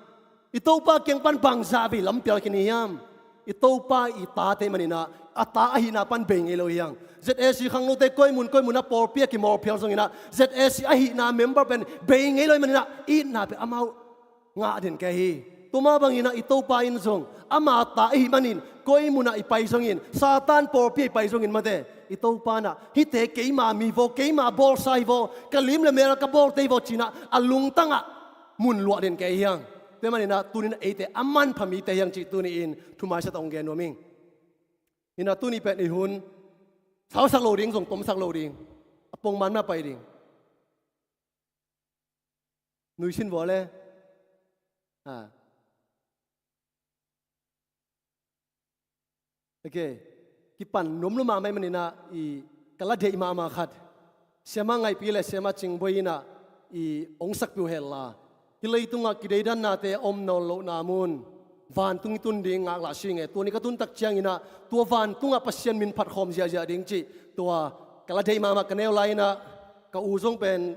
I Topa kiang pan bangzah vei lampial khin i hiam? I Topa i tate maninah a ta ahihna pan bei ngei lo hiang. Z A C khangnote koimun koimun a pawlpi a kimawlphial zonginah Z A C ahihna member pen bei ngei lo hi maninah itna pen amau ngah den kei hi. Tua mah banginah i Topa in zong ama ta ahih manin koimunah i pai zongin Satan pawlpi a i pai zongin mate i Topa nah hihte keima mi vaw keima bawlsa hi vaw ka lim le mel ka bawlte hi vaw cinah a lungtangah mun luah den kei hiang. Tua hi maninah tuninah eite a manpha mite hiang cih tuni-in thumai sa tawh hong gen nuam ing. Hinah tuni pen i hun Sausak lo ding, zong tomsak lo ding. A pongman mah pai ding. Nuisin vua le. Ah. Ok. Kipan nuam lua mahmah ahih manin ah, i ka la deih mahmah khat, siamah Ngaihpi le siamah Cingbuai in ah i ong sakpih uh hen la, hih leitungah kideidannate a om nawn lohna mun vantung i tun ding ngaklah sing e. Tuni ka tun tak ciangin ah tua vantungah Pasian min phat khawm ziahziah ding cih tua ka la deih mahmah ka neu lai-in ah, ka u zong pen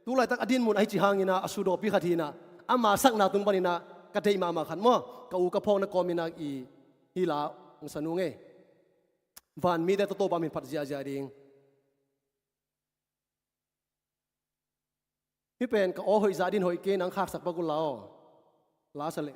tu laitak a dinmun ahi cih hangin ah a sudawpi khat hi-in ah, ama sakna tung panin ah ka deih mahmah khat maw, ka u ka phawkna kawmin ah i hih la ong sa nung e. Van mite tawh Topa min phat ziahziah ding. Hih pen ka aw hoih zah din hoih kei, nang khaksak pak un la aw. La sa leh.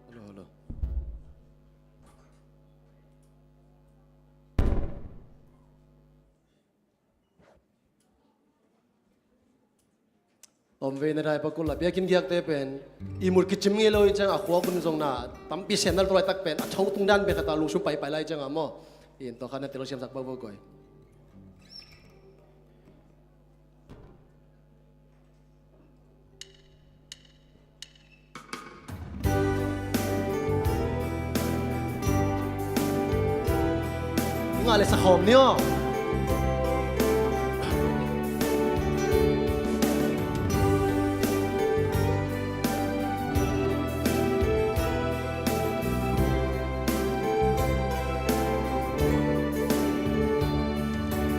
Hello, hello. Om ve na dai pakul la, biakinn giakte pen ihmut kicim ngei lo i ciang a khuak un zong na tampi semnal tu laitak pen a tho tung dan bek khat a lungsim paipai lai ciang a maw. In tua khat na tel lo siamsak bak bak koi. Ngah le sakhawm ni aw.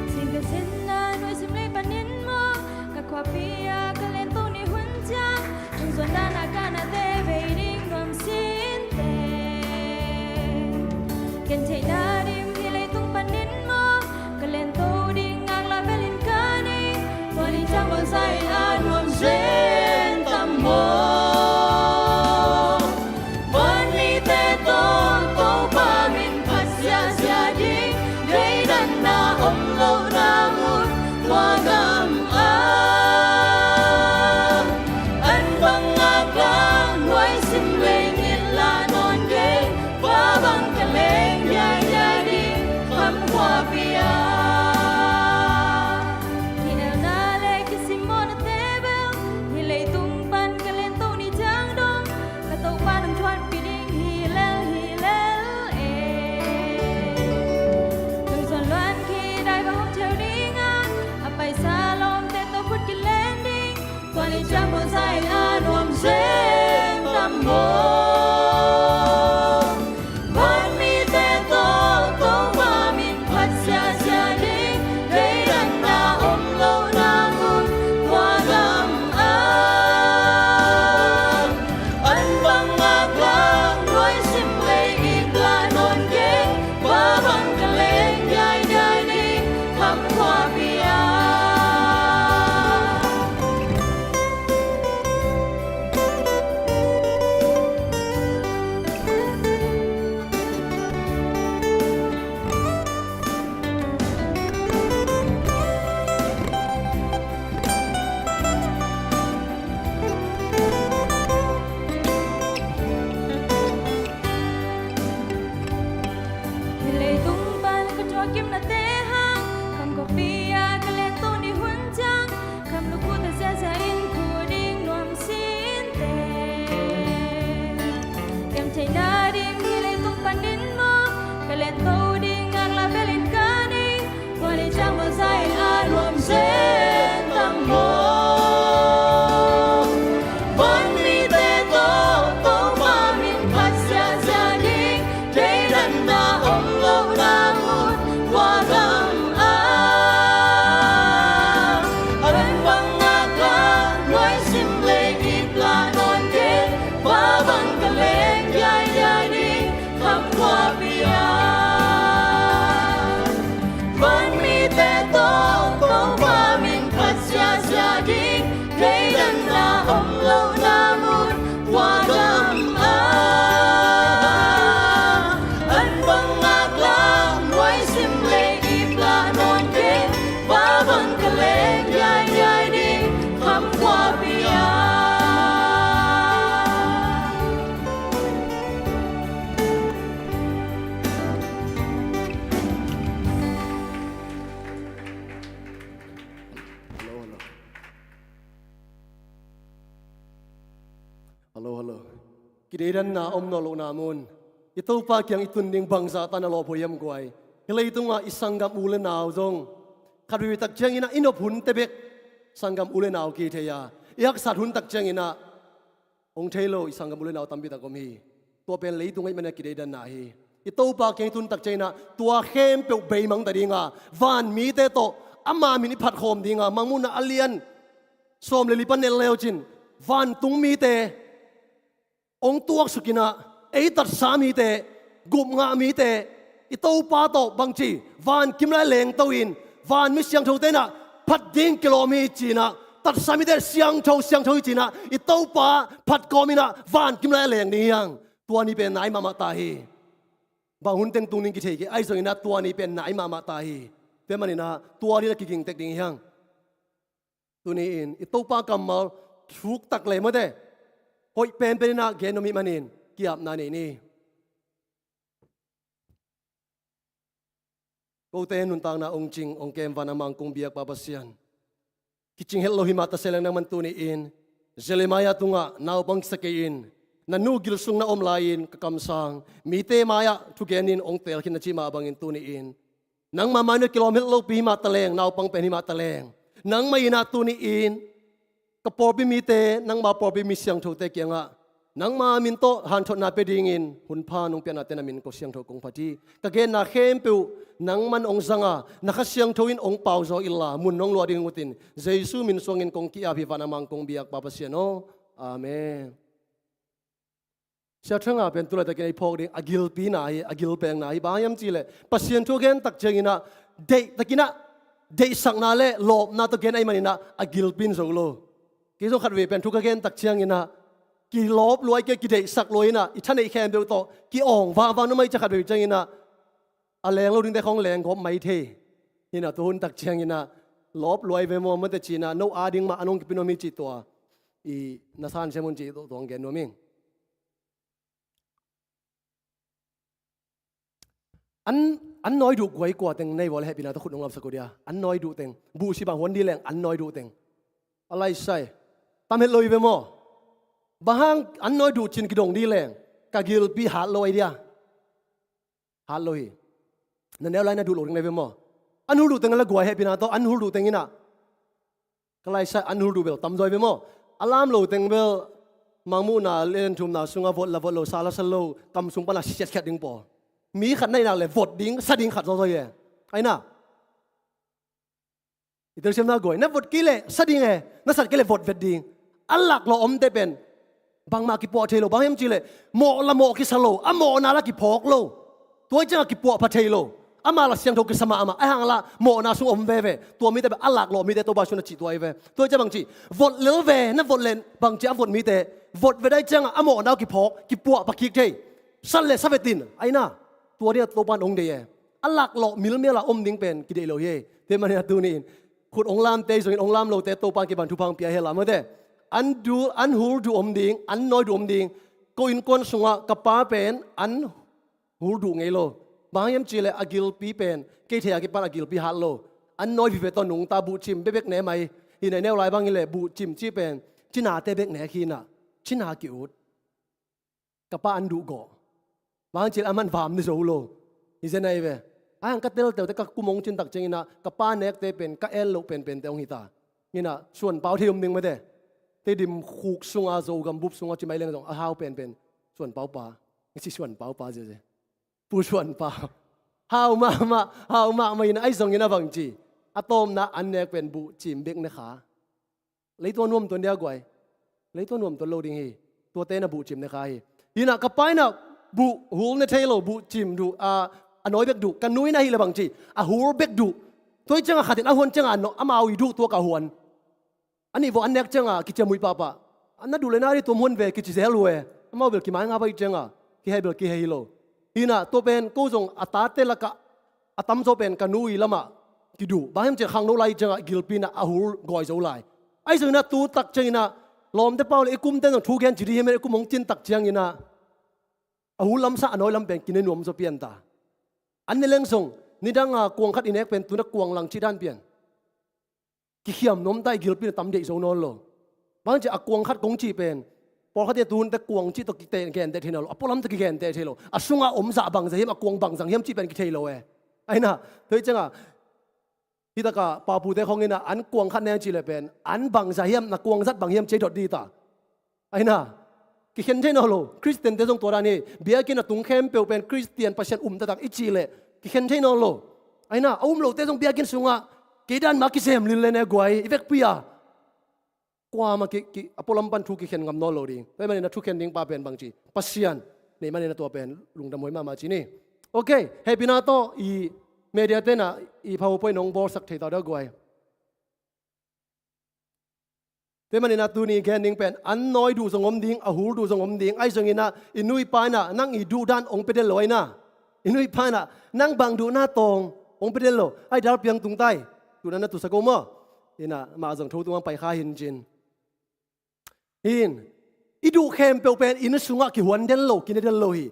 Sing ka sinna nuai sim lei panin maw, ka khuapi ah ka lento ni hun ciang, tung zuan dan a ka nate bei ding nuam sin teh. Ken theihna dim hi leitung panin maw, ka lento ding ngak la belin ka nei. Tua ni ciang bonsai a nuam zen tam maw. Van mite tawh Topa min phat ziahziah ding, deidanna om lohna mun tua gam ah. An bang ngak lang nuai sim lei ngit la nawn kei, tua bang ka leng diaidiai ding kham khuapi ah. Kielna le kisimmawhnate bel, hih leitung pan ka lento ni ciang dong, ka Topa nong thuanpih ding hi lel hi lel e. Tungzuan luan khi dai bang hong theu ding a, a paisa lawmte tawh khut kilen ding, tua ni ciang bonsai a nuam zen tam maw. Van mite tawh Topa min phat ziahziah ding, deidanna om lohna mun tua gam ah. An bang ngak lang nuai sim lei ngit la nawn kei, tua bang ka leng diaidiai ding kham khuapi ah. Hih leitung pan ka thuakkimnate hang, kham khuapi ah Hello, hello. Kideidanna om nawn lohna mun. I Topa kiang i tun ding bangzah ta na lawp huai hiam guai. Hih leitungah i sanggam u le nau zong khat vei tak cianginah i nop hunte bek sanggam u le nau ki thei a, i haksat hun tak cianginah hong thei lo i sanggam u le nau tampi tak om hi. Tua pen leitung ahih manin a kideidanna hi. I Topa kiang i tun tak cianginah tua khempeuh beimang ta dinga, van mite tawh ama min i phatkhawm dinga, Mangmuhna a lian sawm le li pan en le uh cin, vantung mite, hong tuaksuk inah, ei tatsa mite, gupngah mite, i Topa tawh bangci, van kim lai lengto in, van mi siangthote inah phat ding kilawm hi cinah, tatsa mite siangtho, siangtho hi cinah, i Topa phatkawm inah van kim lai a leng ding hi hang. Tua ni pen nai mahmah ta hi. Bang hun teng tung ding kithei kei, ahi zonginah tua ni pen nai mahmah ta hi. Tua maninah tua ni na kiging tek ding hi hang. Tuni-in i Topa kammal thuk tak le mawte, hoih penpen inah gen nuam ih manin ki-apna nei ni. Kote nuntakna hong cing hong kem vanah mangkung biak Pa Pasian, kicing het lo hi mah ta se leng nangman tuni-in Jeremiah tungah naupang kisa kei-in, na nu gil sung na om lai-in ka kamsang mite mai-ah thugenin hong teelkhin na cih mah bangin tuni-in nangma mai-ah kilawm het lopi hi mah ta leng, naupang pen hi mah ta leng, nangmah inah tuni-in ka pawlpi mite, nangma pawlpi mi siangthote kiangah nangma min tawh hanthotna pia dingin hun pha nong piaknate na min ko siangtho kong phat hi. Ka genna khempeuh nangman hong zanga, na Kha Siangtho in hong pauzaw inla, mun nong luah ding ut in, Jesu min suangin kong ki-ap hi vanah mangkung biak Pa Pasian aw. Amen. Sia Thanga pen tu laitakin ei phawk ding a gilpina hi, a gilpengna hi. Bang hiam cihleh Pasian thu a gen tak cianginah deihtakinah deihsakna le lawpna tawh gen ahih maninah a gilpi in zo lo. Kei zong khatvei pen thu ka gen tak cianginah kilawp luai kei, kideihsak luai inah i thaneih khempeuh tawh ki-awng vangvang nuam ahih ciang khatvei cianginah a leng lo dingte khawng leng gawp mai thei. Hinah tua hun tak cianginah lawp luai ve maw, mate cinah no a ding mah a nong kipi nuam hi cih tua i na san siam un cih tua hong gen nuam ing. An, an nawi duh guai kua teng nei vawle hehpihna tawh khut nong lapsak uh dia. An nawi duh teng. Buhsi bang huan dih leng an nawi duh teng. A laisai. Tam het lo hi ve maw? Bang hang an nawi duh cin kidong dih leng ka gilpi hat lo ai dia. Hat lo hi. Na neu lai na duh lo ding le ve maw? An hul duh teng la guai hehpihna tawh an hul duh teng inah. Ka laisai an hul duh bel tamzaw hi ve maw? A lam lo teng bel Mangmuhna lian thumna sungah vot la vot lo, sa la sa lo, kam sung pana siatkhiat ding pawl. Mi khat na ih nak le vot ding, sa ding khat zawzaw hi e. Ai na. I telsiamna guai, na vot kei leh sa ding e, na sat kei leh vot vet ding. A laklawh omte pen bangmah kipuah thei lo, bang hiam cihleh mawh la mawh kisa lo, a mawhna la kiphawk lo. Tua ih ciangah kipuah pha thei lo. Ama la siangtho kisa mahmah, ahi hang la mawhna sung om veve. Tua mite pen a laklawh mite Topa sung na cih tua hi ve. Tua ih ciang bangci vot lel ve, na vot len bangci a vot mite vot vet ahih ciangah a mawhna uh kiphawk, kipuah pha kik thei. Sat leh sa vet in, ai na. Tua dingah Topa in hong deih e. A laklawh milmial a om ding pen kideih lo hi. Tua manin a tuni-in khut hong lamte zongin hong lam lote Topa in kibang thupha hong pia hen la mate. An duh, an hul duh om ding, an nawi duh om ding. Ko innkuan sungah ka pa pen an hul duh ngei lo. Bang hiam cihleh a gilpi pen kei thei a kipan a gilpi hat lo. An nawi vive tawh nungta buhcim bekbek ne mai. Hi na i neu lai bang hileh buhcim cih pen cinate bek nek hi na. Cina ki-ut. Ka pa an duh gawh. Bang hang cihleh aman vam ni zo lo. Hi zen ahi ve. Ai hang ka teltelte ka kum hong cin tak cianginah ka pa nekte pen ka el loh penpente hong hita. Inah suanpau thei om ding mate. Tedim khuk sunga Zogam bup sunga cimai leng zong a hau penpen suanpau pa. Nga ci suanpau pa ziaze. Pu suanpau. Hau mahmah, hau mahmah inah ahi zongin a bangci. A tawpna an nek pen buhcim bek ne kha. Leitua nuamtuan dia guai. Leitua nuamtuan lo ding hi. Tuate na buhcim ne kha hi. Hinah ka pa inah buh hul ne thei lo, buhcim duh, a, a nawi bek duh. Ka nu inah hi le bangci a hul bek duh. Tua ih ciangah khatin a huan ciangah a nawi, amau ih duh tua ka huan. A nih vawh an nek ciangah kiciamui pahpah. A na duh le na dih tuam huan ve kici zel uh e. Amau bel kimai ngap ahih ciangah kihei bel kihei hi lo. Hinah tua pen ko zong a tate lakah a tamzaw pen ka nu ih lamah kiduh. Bang hiam cihleh khangno lai ih ciangah gilpi inah a hul gawi zo lai. Ahi zonginah tu tak cianginah lawmte pau le i kumte zong thu gen ci dih hi men i kum hong cin tak cianginah a hul lamsang a nawi lam pen kinei nuam zaw pian ta. An ne leng zong nidanga kuang khat i nek pen tuna kuang lang cih dan pian. Kikhiam nuam ta, i gilpi na tam deih zo nawn lo. Bang hang cihleh a kuang khat kong cih pen Pawlkhat in tu hunte kuang cih tawh kite-, genteh thei nawn lo. A pualam tawh kigenteh thei lo. A sungah om zah bangzah hiam, a kuang bangzah hiam cih pen kithei lo e. Aina, tua hi ciangah, hi takah paupute khawng inah an kuang khat ne cih leh pen an bangzah hiam, na kuang zat bang hiam ci dot ding ta. Aina, kikhen thei nawn lo. Khristiante zong tua dan hi. Biakinn a tung khempeuh pen Khristian, Pasian um taktak i cih leh kikhen thei nawn lo. Aina, a um lote zong biakinn sungah kei dan mah kizem lin le ne guai, i vekpi a. Kuamah ki, ki, a pualam pan thu kikhen ngam nawn lo ding. Tua ahih manin a thukhen ding pa pen bangci, Pasian. Neih manin a tua pen lungdam huai mahmah ci ni. Ok, hehpihna tawh i media tenah i PowerPoint hong bawlsak thei ta deuh guai. Tua ahih manin a tuni gen ding pen an nawi duh zong om ding, a hul duh zong om ding. Ahi zongin a i nu i pa inah nang i duh dan hong pia den lo aina. I nu i pa inah nang bang duhna tawng hong pia den lo. Ai dal piang tung tai. Tuna na tusak o maw. Inah mah zong tho tungah pai kha hin cin. Hin, i duh khempeuh pen inn sungah kihuan den lo, kine den lo hi.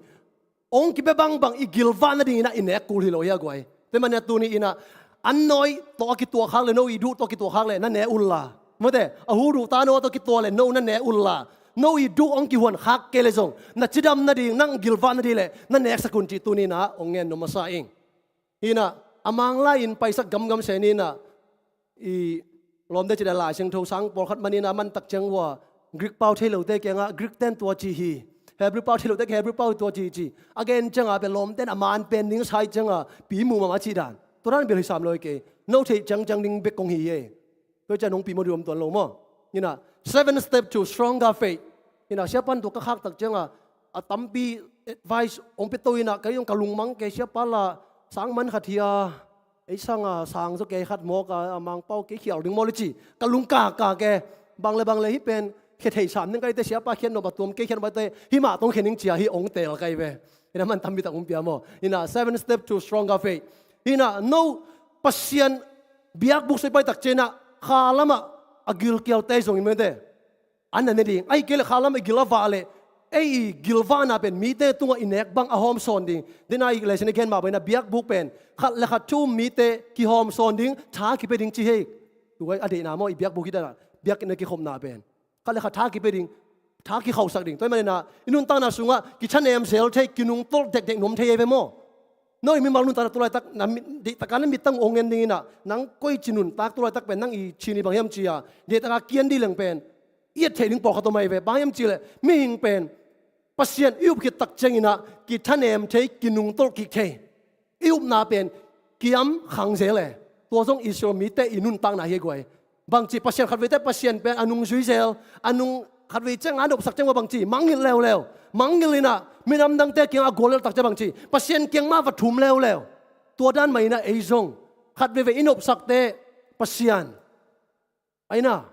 Hong kipia bangbang i gilvah nadingin ah i nek kul hi lo hi a guai. Tua ahih manin a tuni inah an nawi tawh a kituah khak le, no i duh tawh a kituah khak le na ne unla. Mawte, a hul duh ta no tawh a kituah le no na ne unla. No i duh hong kihuan khak kei le zong na cidam nading, nang gilvah nading le na neksak un cih tuni inah hong ngen nuam masa ing. Hinah a Manglai in paisak gamgam se ni inah, i lawmte cih leh Lai Siangtho sang pawlkhat man inah a mantak ciang uh a Greek pau thei lote kiangah Greek ten tua ci hi, Hebrew pau thei lote kiang Hebrew pau tua ci ci. A gen ciangah pen lawmte in a man pen ding sai ciangah pi muh mahmah cih dan. Tua dan bel hi sam lo hi kei. No theih ciangciang ding bek kong hi hi. Tua ciang hong pi maw, duh om tuan lo maw. Inah, seven step to stronger faith. Inah, siapa in tua ka khaktak ciangah a tampi advice hong pia to inah, kei zong ka lungmang kei, siapa lah sang man khat hi a, ei sangah sang zaw kei khat mawk a, a Mangpau kei khial ding maw le ci. Ka lung kaka kei, bang le bang le hih pen khia thei sam ding ka hite, siapa khiat nop a tuam kei khiat nop a te, hih mah tawh khia ning ci a hih hong teel ka hi ve. Inah man tampi tak hong pia maw. Inah, seven step to stronger faith. Inah, no Pasian biakbuk sui paitak ciangah kha lamah a gilkialte zong i mete. An na ne ding. Ahih kei leh kha lamah i gil a vah leh ei i gilvahna pen mite tungah i nek bang a hawmsawn ding. Dena i lesson i gen mah bang inah biakbuk pen khat le khat thu um mite kihawmsawn ding, tha kipia ding ci hi. Tua a deihna maw i biakbuk hi dan a biakinn a kikhopna pen. Khat le khat tha kipia ding, tha kikhauhsak ding. Tua ahih manin ah i nuntakna sungah kithanem zel thei, kinungtolh dekdek nuam thei hi ve maw. No i mimal nuntakna tu laitak, na mit, deihtak a na mittang hong en ding inah, nang koici nuntak tu laitak pen nang i cih ni bang hiam ci a, deihtak a kian ding leng pen i et theih ding pawlkhat om ahi ve. Bang hiam cih leh mihing pen Pasian i up khit tak ciang inah kithanem thei, kinungtolh kik thei. I upna pen kiam khang zel e. Tua zong Israel mite i nuntakna hi a guai. Bangci, Pasian khatveite Pasian pen a nung zui zel, a nung khatvei ciang a nopsak ciang va bangci, mangngilh leuleu. Mangngilh inah minam dangte kiangah a guallelh tak ciang bangci, Pasian kiang mah va thum leuleu. Tua dan mah inah ei zong khatveivei i nopsakte Pasian, aina,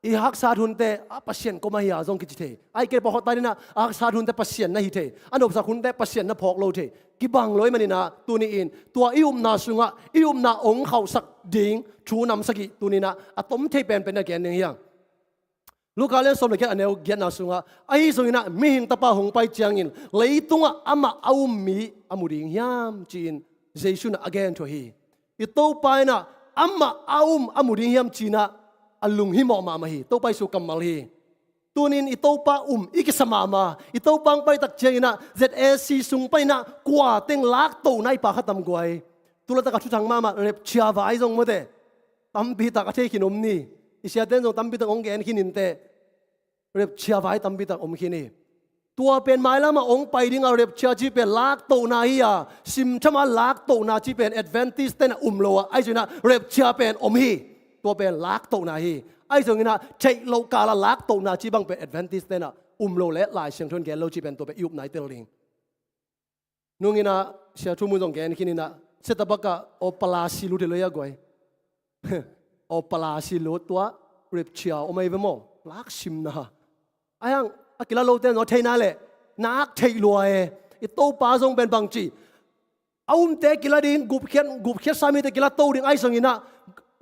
i haksat hunte a Pasian koma hi a zong kici thei. Ahih kei leh pawlkhat ta inah a haksat hunte Pasian na hi thei, a nopsak hunte Pasian na phawk lo thei. Kibang lo ahih manin ah tuni-in tua i upna sungah i upna hong khauhsak ding thu nam sagih tuni inah a tom thei penpen a gen ding hi hang. Luka lian sawm le giat, a neu giatna sungah, ahi zongin ah Mihing Tapa hong pai ciangin leitungah amah a um mi a mu ding hiam, ci-in Jesu in a gen thu hi. I Topa in ah amah a um a mu ding hiam ci-in ah a lunghimawh mahmah hi. Topa Jesu kammal hi. Tunin i Topa um i kisa mahmah. I Topa hong pai tak ciangin ah Z A C sung panin ah kua teng laktohna i pha kha tam guai. Tu laitak a thuthang mahmah rapture vai zong mawte, tampi tak a thei khin om ni. I siate in zong tampi tak hong gen khin inteh. Rapture vai tampi tak om khin hi. Tua pen mailam ah hong pai ding a, rapture cih pen laktohna hi a, simtham a laktohna cih pen Adventist te in ah um lo a, ahi zongin ah rapture pen om hi. Tua pen laktohna hi. Ahi zongin ah theih loh kal a laktohna cih bang pen Adventist te in ah um lo leh Lai Siangtho in gen lo cih pen tua pen i upna i tel ding. Nung in ah Sia Thu Mun zong gen khin in ah, Sia Tabak ah aw pala si lut hi lo hi a guai. Aw pala si lut, tua rapture om ahi ve maw. Laksimna. Ahi hang a kila lote in aw theihna leh nak theih lua e. I Topa zong pen bangci, a umte kila ding, gupkhiat, gupkhiatsa mite kila to ding, ahi zongin ah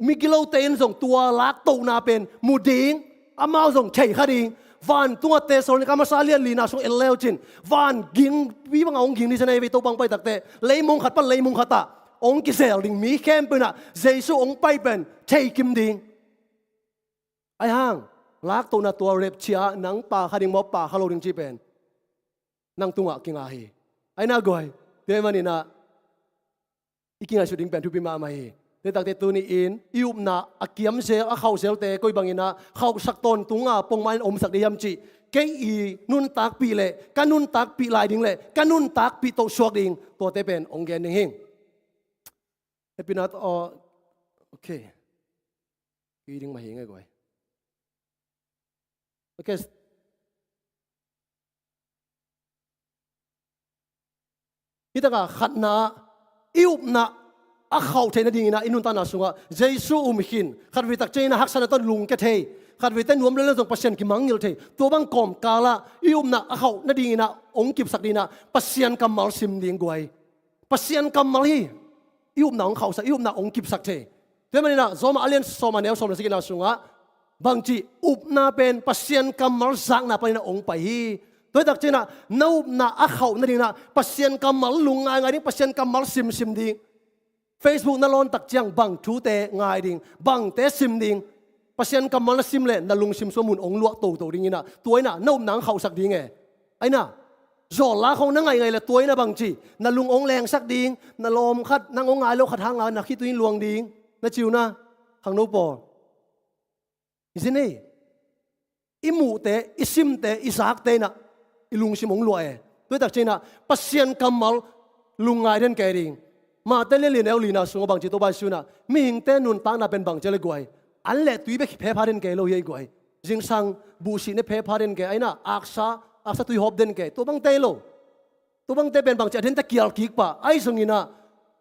migilote in zong tua laktohna pen mu ding, amau zong thei kha ding. Vantung ah Thessalonika masa lian lina sung en leu cin, van gingpi bang a hong ging ni zen ahi ve. Topa hong pai tak teh leimong khat pan leimong khat ah hong kizel ding, mi khempeuh in ah Jesu hong pai pen thei kim ding. Ahi hang Laktohna tua rapture ah nang pakha ding maw, pakha lo ding cih pen nang tungah kinga hi. Aina guai, tua ahih maninah i kingaihsut ding pen thupi mahmah hi. Tua takte tuni-in i upna a kiam zel, a khauh zelte koi banginah khauhsak tawntunga pongmah in omsak ding hiam cih, kei i nuntakpih le ka nuntakpih lai ding le ka nuntakpih toh suak ding, tuate pen hong gen ding hi. Happy nat, oh, okay. Ki ding mah hi ngai guai. Okay. Hi takah khatna ah i upna a khauh theih nadinginah i nuntakna sungah Jesu um khin. Khatvei tak cianginah haksatna tawh lungkia thei, khatveite nuam lel zong Pasian kimangngilh thei, tua bang kawmkalah i upna a khauh nadinginah hong kipsak dinginah Pasian kammal sim ding guai. Pasian kammal hi i upna hong khauhsak, i upna hong kipsak thei. Tua ahih maninah Rom a lian sawm a neu sawm le sagihna sungah bangci, upna pen Pasian kammal zakna paninah hong pai hi. Tua hi tak cianginah na upna a khauh nadinginah Pasian kammal lung ngaingai ding, Pasian kammal simsim ding. Facebook na lawn tak ciang bang thute ngai ding, bangte sim ding. Pasian kammal na sim leh na lungsim sungah mun hong luah toto dinginah tua inah na upna hong khauhsak ding e. Aina, zawlla khong na ngaih ngaih le tua inah bangci, na lung hong lengsak ding, na lawm khat nang hong ngai lo khat hanga na khitui in luang ding, na ci uh na, khangno pawl. Hi zen ei. I muhte, i simte, i zakte inah i lungsim hong luah e. Tua hi tak cianginah Pasian kammal lungngai den kei ding. Mate lian li a neu lina sungah bangci, Topa Jesu inah mihingte nuntakna pen bangci a le guai, an le tui bek hi phepha den kei lo hi ei guai. Zingsang buhsih ne phepha den kei, aina aksa, aksa tui hawp den kei, tua bangte hi lo. Tua bangte pen bangci a dente kial kik pah, ahi zonginah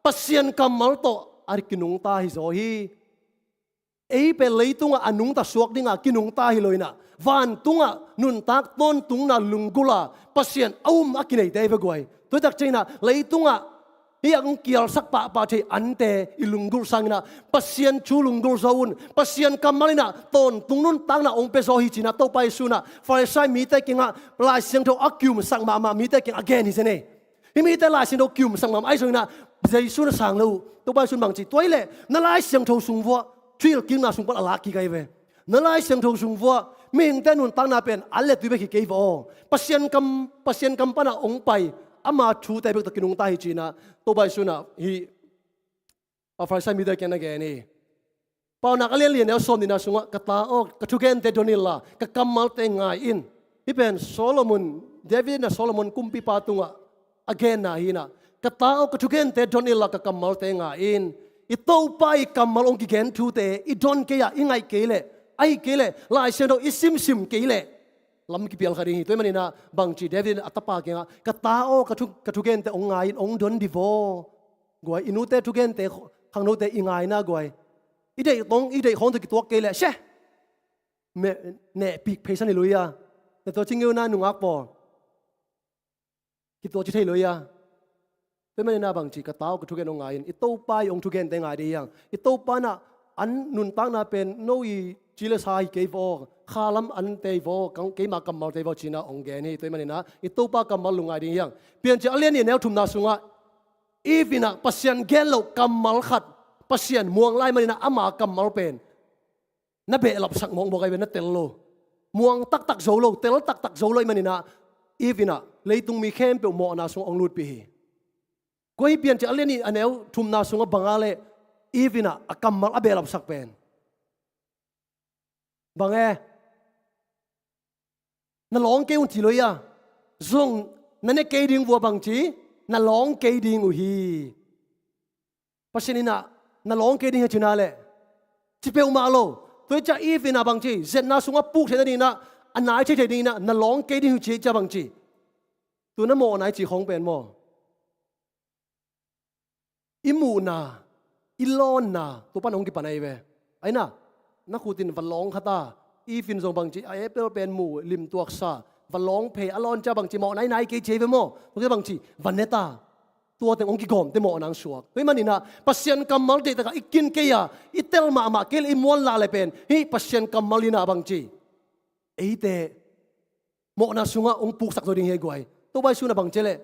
Pasian kammal tawh a kinungta hi zaw hi. Ei pen leitungah a nungta suak dinga kinungta hi lo inah vantungah nuntak tawntungna lunggulha Pasian a um a kineite hi ve guai. Tua hi tak cianginah leitungah hih a hong kialsak pahpah thei ante i lunggulh sanginah Pasian thu lunggulh zo un. Pasian kammal inah tawntung nuntakna hong pia zaw hi cinah Topa Jesu inah Farisai mite kiangah, Lai Siangtho a kiumsak mahmah mite kiangah a gen hi zen ei. Hih mite Lai Siangtho kiumsak mahmah ahi zonginah Jesu na sang lo uh. Topa Jesu in bangci, tua hileh na Lai Siangtho sung vuah, thuhilhkikna sung pan a lak kik ahi ve. Na Lai Siangtho sung vuah, mihingte nuntakna pen an le tui bek hi kei va aw. Pasian kam, Pasian kam panah hong pai ama thute bek tawh kinungta hi cinah Topa Jesu inah hih a Farisai mite kiangah na gen hi. Paunak a lian li a neu sawm nihna sungah, ka ta aw, ka thugente don inla ka kammalte ngai in. Hih pen Solomon, David inah Solomon kumpipa tungah a genna hi inah, ka ta aw, ka thugente don inla ka kammalte ngai in. I Topa i kammal hong kigen thute i don kei a, i ngaih kei leh, ahi kei leh Lai Siangtho i simsim kei leh lam kipial kha ding hi. Tua ahih maninah bangci, David in a tapa kiangah, ka ta aw, ka thu, ka thugente hong ngai in, hong don di vaw. Guai, i nute thugente, khangnote i ngaina guai, i deih tawng, i deih khawng tawh kituak kei leh, se, nehpih pheisan hi lo ia. Na tua ci ngeu na nungak pawl, kituak ci thei lo ia. Tua ahih maninah bangci, ka ta aw, ka thugen hong ngai in. I Topa i hong thugente ngai ding hi hang. I Topa inah an nuntakna pen no i ci le sa hi kei va aw, khalam ante hi va aw, keima kammalte hi va aw cinah hong gen hi. Tua ahih maninah i Topa kammal lungngai ding hi hang. Piancil a lian nih a neu thumna sungah Eve inah Pasian gen loh kammal khat, Pasian muang lai maninah ama kammal pen na behlapsak mawkmawk ahi ve, na tel lo. Muang taktak zo lo, tel taktak zo lo ahih maninah Eve inah leitung mi khempeuh mawhna sungah hong lutpih hi. Kua hi, Piancil a lian nih a neu thumna sungah bang a leh Eve inah a kammal a behlapsak pen? Bang e? Na lawng kei un ci lo ia. Zong na ne kei ding vua bangci, na lawng kei ding uh hi. Pasian inah na lawng kei ding hi cina leh, ci peuhmah lo. Tua hi ciah Eve inah bangci, zetna sungah puk theih nadinginah, a nai thei thei dinginah na lawng kei ding hi ci hi ciah bangci, tu na mawhna i ci khawng pen maw? I muhna, i lawnna, tua pan hong kipan ahi ve. Aina, na khut in va lawng kha ta, Eve in zong bangci, a apple pen mu, limtuaksa, va lawng phei, a lawn ciah bangci, mawhna i nai kei ci ahi ve maw? Tua ciah bangci, va ne ta. Tua teng hong kigawmte mawhna hong suak. Tua ahih maninah Pasian kammal deihtakah i kin kei a, i tel mahmah kei leh, i muan lah leh pen hih Pasian kammal inah bangci, eite mawhna sungah hong puksak zo ding hi ei guai. Topa Jesu inah bang ci leh,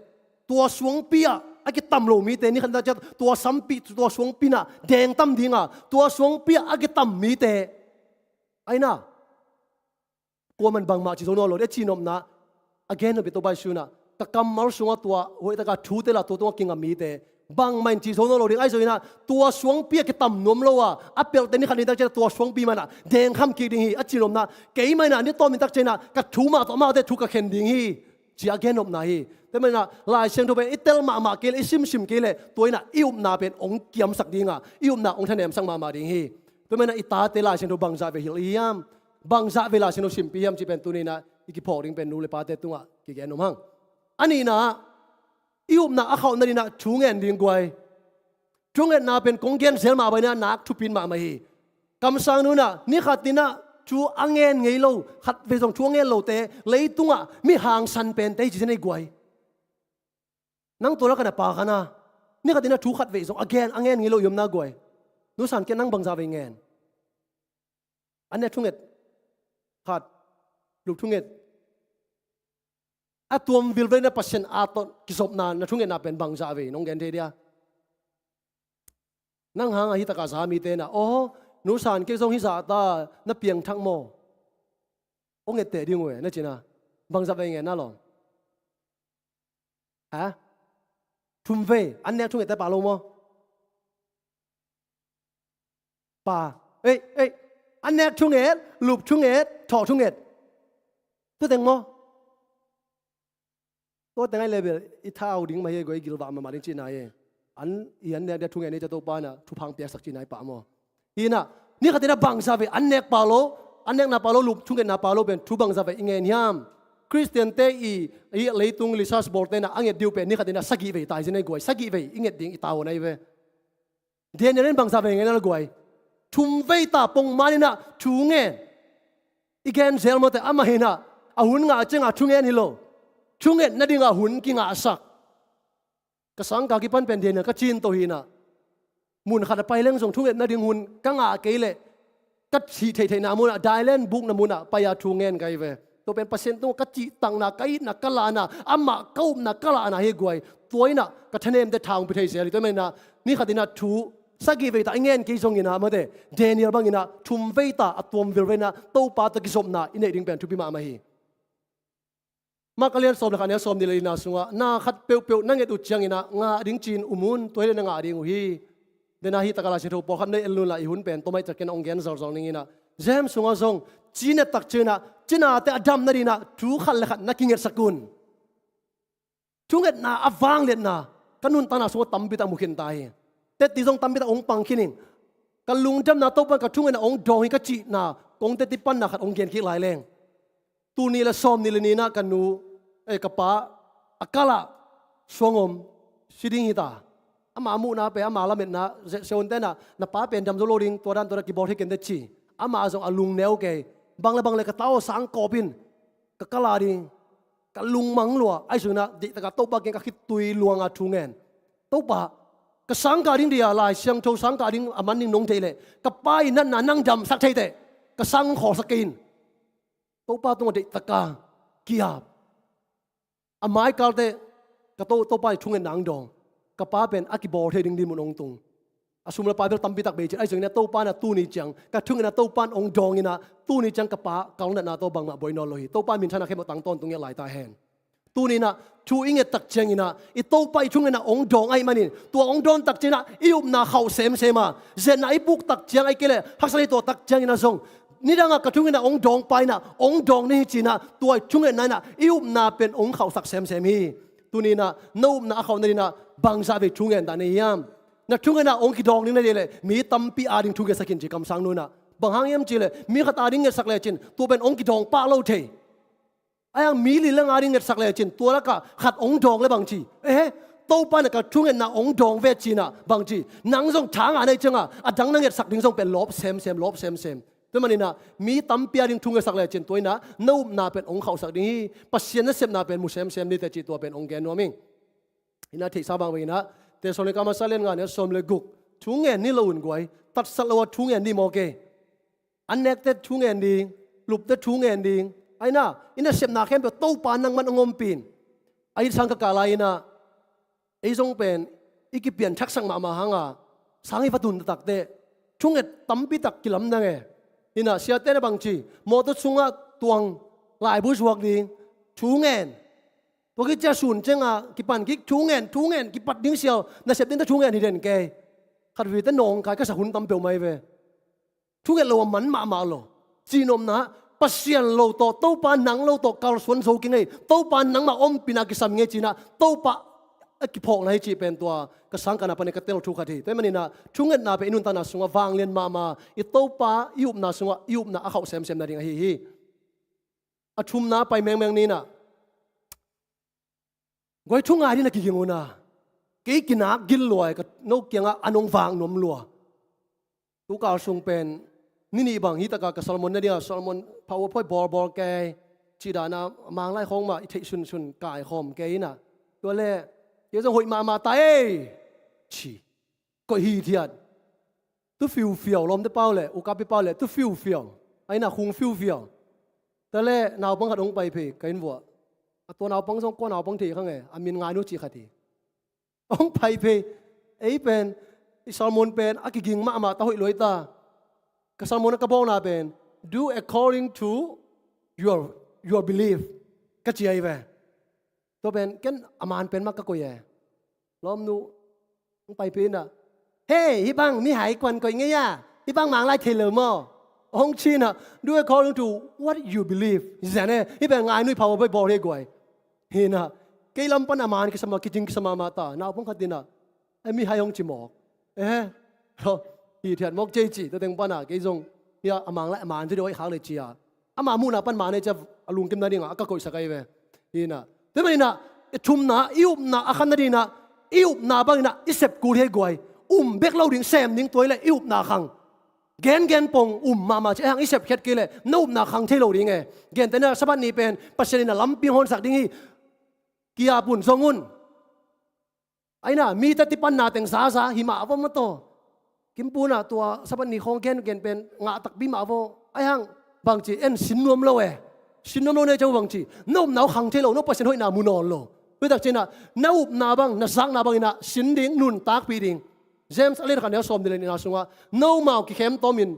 tua suangpi ah a kitam lo mite, ni khat ni tak ciang tua suangpi, tua suangpi inah dengtam dinga, tua suangpi ah a kitam mite, aina, tua man bangmah ci zo nawn lo ding a cihnopna, a gennop i Topa Jesu in ah, ka kammal sungah tua hoihtaka thute la tua tungah kingah mite bangmah in ci zo nawn lo ding, ahi zongin ah tua suangpi ah kitam nuam lo a, a pelhte ni khat ni tak ciangin ah tua suangpi man ah dengkham kik ding hi a cihnopna, keimah in ah ni tawm ni tak ciangin ah ka thu mah tawh amaute thu ka khen ding hi, ci a gennopna hi. Tua manin ah Lai Siangtho pen i tel mahmah kei leh, i simsim kei leh, tua in ah i upna pen hong kiamsak ding a, i upna hong thanemsak mahmah ding hi. Tua manin ah i tate Lai Siangtho bangzah vei hilh i hiam? Bangzah vei Lai Siangtho simpi hiam cih pen tuni in ah i kiphawk ding pen nu le pate tungah kigen nuam hang. A nihna ah, i upna a khauh nading in ah thu ngen ding guai. Thungetna pen kong gen zel mah bangin ah nak thupit mahmah hi. Kamsang nu in ah ni khat in ah thu a ngen ngei lo, khat vei zong thu a ngen lote leitungah mi hangsan pente hi ci zen ei guai. Nang tua lak ah na pa kha na, ni khat in ah thu khat vei zong a gen, a ngen ngei lo i om na guai. Nu San Kiat, nang bangzah vei ngen? An nek thunget khat, lup thunget, a tuam vilvel in ah Pasian a tawh kizopna na thungetna pen bangzah vei nong gen thei dia? Nang hang ah hi takah za mite in ah, aw, Nu San Kiat zong hi zah ta, na piangthak maw? Hong etteh ding uh e, na ci in ah. Bangzah vei ngen na lawm? Ha? Thum vei. An nek thungette pa lo maw? Pa. Ei, ei. An nek thunget, lup thunget, thawh thunget. Tua teng maw? Tua teng ai level i thau ding mah hi e guai, i gilvah mahmah ding cihna hi e. An, i an nek dia thunget ni, ca Topa in ah thupha piaksak cihna hi pah maw? Hi in ah, ni khat in ah bangzah vei an nek pa lo, an nekna pa lo, lup thungetna pa lo pen thu bangzah vei i ngen hiam? Khristiante i, i leitung research bawlte in ah a nget ding uh pen ni khat in ah sagih vei ta hi zen ei guai, sagih vei i nget ding i tavuan ahi ve. Daniel in bangzah vei ngen a la guai? Thum vei ta pongman in ah thu ngen. I gen zel mawte, amah in ah a hun ngah ciangah thu ngen hi lo, thunget nadingah hun kingahsak. Ka sangkah kipan pen Daniel ka cin to hi in ah, mun khat a pai leng zong thunget nading hun ka ngah kei leh ka cih theihtheihna munah, dailen bukna munah pai-a thu ngen ka hi ve. Tua pen Pasian tungah ka cihtakna, ka itna, ka lahna, amah ka upna, ka lahna hi guai. Tua in ah ka thanemte tha hong pia thei zel hi. Tua manin ah ni khat in ah thu sagih vei ta i ngen kei zongin ah, mate, Daniel bangin ah thum vei ta a tuam vilvel in ah Topa tawh kizopna i neih ding pen thupi mahmah hi. Mark a lian sawm le khat, a neu sawmnih le lina sungah, na khat peuhpeuh na nget uh ciangin ah ngah ding ci-in um un, tua hi leh na ngah ding uh hi. Dena hi takah Lai Siangtho pawlkhat nei en lun la, i hun pen tom ahih ciangin hong gen zolzol ning in ah, James sungah zong, ci-in et tak ciangin ah cinate a dam nadingin ah thu khat le khat na kingetsak un. Thungetna a vangliatna ka nuntakna sungah tampi tak mu khin ta hi. Tetti zong tampi tak hong pang khin ing. Ka lungdamna Topa in ka thungetna hong dawng hi ka cihna kong tetti panna khat hong gen kik lai leng, tul nih le sawmnih le nih in ah ka nu, eh, ka pa a kal ah suang om, si ding hi ta. Ama muhna pen, ama lametna, ze-, seonte in ah, na pa pen dam zo lo ding, tua dan tua dan kibawl thei ken teh ci. Ama zong a lungneu kei. Bang le bang le ka ta aw, sangkawp in ka kal a ding, ka lungmang lua. Ahi zongin ah deihtakah Topa kiang ka khitui luang a thu ngen. Topa, ka sangkah ding dia, Lai Siangtho sangkah ding a man ding nong theih leh, ka pa i natna nang damsak thei teh, ka sang khawlsak kei in. Topa tungah deihtakah ki-ap. A mai kal teh ka To-, Topa i thungetna hong dawng. Ka pa pen a kibawl thei ding dinmun hong tung. A sum le pai bel tampi tak bei cin. Ahi zongin ah Topa in ah tuni ciang ka thungetna Topa in hong dawng in ah, tuni ciang ka pa kal natna tawh bangmah buai nawn lo hi. Topa minthanna khempeuh tang tawntung ngiat lai ta hen. Tuni in ah thu i nget tak ciangin ah i Topa i thungetna hong dawng ahih manin, tua hong dawn tak ciangin ah i upna khauh semsem a, zetna i puk tak ciang, ahih kei leh haksa i tuah tak ciangin ah zong, nidangah ka thungetna hong dawng pa in ah hong dawng ni hi ci-in ah, tua i thungetna in ah i upna pen hong khauhsak semsem hi. Tuni in ah na upna a khauh nadingin ah bangzah vei thu ngen dah na hi hiam? Na thungetna hong kidawng ding na deih leh mi tampi ading thu ngetsak in ci kamsang nu in ah. Bang hang hiam cih leh mi khat ading ngetsak lecin tua pen hong kidawng pah lo thei. Ahi hang mi li le nga ding ngetsak lecin tua lakah khat hong dawng le bang ci? Ehe, Topa in ah ka thungetna hong dawng ve ci-in ah bang ci? Nang zong tha ngah na hih ciangah a dang na ngetsak ding zong pen lawp semsem, lawp semsem. Tua manin ah mi tampi ading thu ngetsak lecin tua in ah na upna pen hong khauhsak ding hi. Pasian nasepna pen mu semsem ni teh cih tua pen hong gen nuam ing. In ah theihsa bang bangin ah Thessalonika masa lian nga, a neu sawm le guk, thu ngen ni lo un guai. Tatsat lo a thu ngen ni mawk e. An nekte thu ngen ding, lupte thu ngen ding. Ahi in ah i nasepna khempeuh Topa nangman hong ompih in. Ahi sang ka kah lai-in ah ei zong pen i kipianthaksak mahmah hang a, sang i va tun taktak teh thunget tampi tak kilamdang e. In ah siate in ah bang ci? Mawtaw sungah tuang Laibu zuak ding, thu ngen. Tua khit ciang sun ciangah kipan kik, thu ngen, thu ngen, kipat ding siau, nasep ding tawh thu ngen hi den kei. Khat vei teh nawngkai ka sak hun tam peuhmah hi ve. Thu nget lo a man mahmah lo. Cihnopna, Pasian lo tawh, Topa nang lo tawh kalsuan zo kei ngei. Topa nangmah ompihna kisam ngei cinah, Topa a kiphawkna hi cih pen tua ka sangkahna panin ka tel thu khat hi. Tua hi maninah thu ngetna pen i nuntakna sungah vanglian mahmah, i Topa i upna sungah i upna a khauh semsem nading ahi hi. A thumna pai mengmeng ninah, guai, thu ngai ding na kiging unah, kei kinak gil lua, ka no kiangah a nong vak nuam lua. Tukal sung pen ni nih bang hi takah ka sermon nadingah sermon PowerPoint bawlbawl kei, cih danah Manglai khawng mah i theih sunsun kaikhawm kei inah, tua le kei zong hoih mahmah ta ei, ci. Koih hithiat. Tu fiufiau, lawmte pau le ukappi pau le tu fiufiau. A inah khung fiufiau. Tua le naupang khat hong pai phei ka inn vuah. A tua naupang zong kua naupang thei kha nge, a min Ngainu cih khat hi. Hong pai phei. Ei pen i sermon pen a kiging mahmah ta, hoih lua hi ta. Ka sermon a ka bawlna pen, "Do according to your, your belief," ka ci ahi ve. Tua pen ken a man pen mah ka koih e. Lawmnu hong pai phei inah, "Hei, hih bang mihai kuan koih ngei a, hih bang Manglai thei lo maw?" hong ci inah, "Do according to what you believe," hi zen e. Hih pen Ngainu i PowerPoint bawl hi guai. Hi inah kei lam pan a man kisam a, kicing kisam mahmah ta. Naupang khat inah, "Ei, mihai hong ci mawk e, hithiat mawk ci ei," ci. Tua teng panah kei zong, "Hia, a Manglai a man ci deuh a i khak le," ci a, ama muhna pan man ei ci a, a lungkim nadingah a ka koihsak ahi ve. Hi inah, tua hi maninah i thumna, i upna a khan nadinah, i upna banginah i sep kul hi guai. Um bek lo ding, sem ding, tua hi leh i upna khang. Gengen pong um mahmah ci, ahih hang i sepkhiat kei leh na upna khang thei lo ding e. Gentehna Sabbath ni pen Pasian inah lampi hong honsak ding hi. Kiap un, zong un. A inah mite tipanna teng zaza hi mah a vo maw taw. Kimpunah tua Sabbath ni khawng gengen pen ngah takpi mah a vo. Ahih hang bangci, en sin nuam lo e. Sin nuam lo nei ciang bangci, na upna uh khang thei lo, no Pasian hoihna mu nawn lo. Tua hi tak cianah na upna bang, na zakna banginah sin ding, nuntakpih ding. James a lian khat neu sawm nih le nihna sungah, "Nomau kikhem tawmin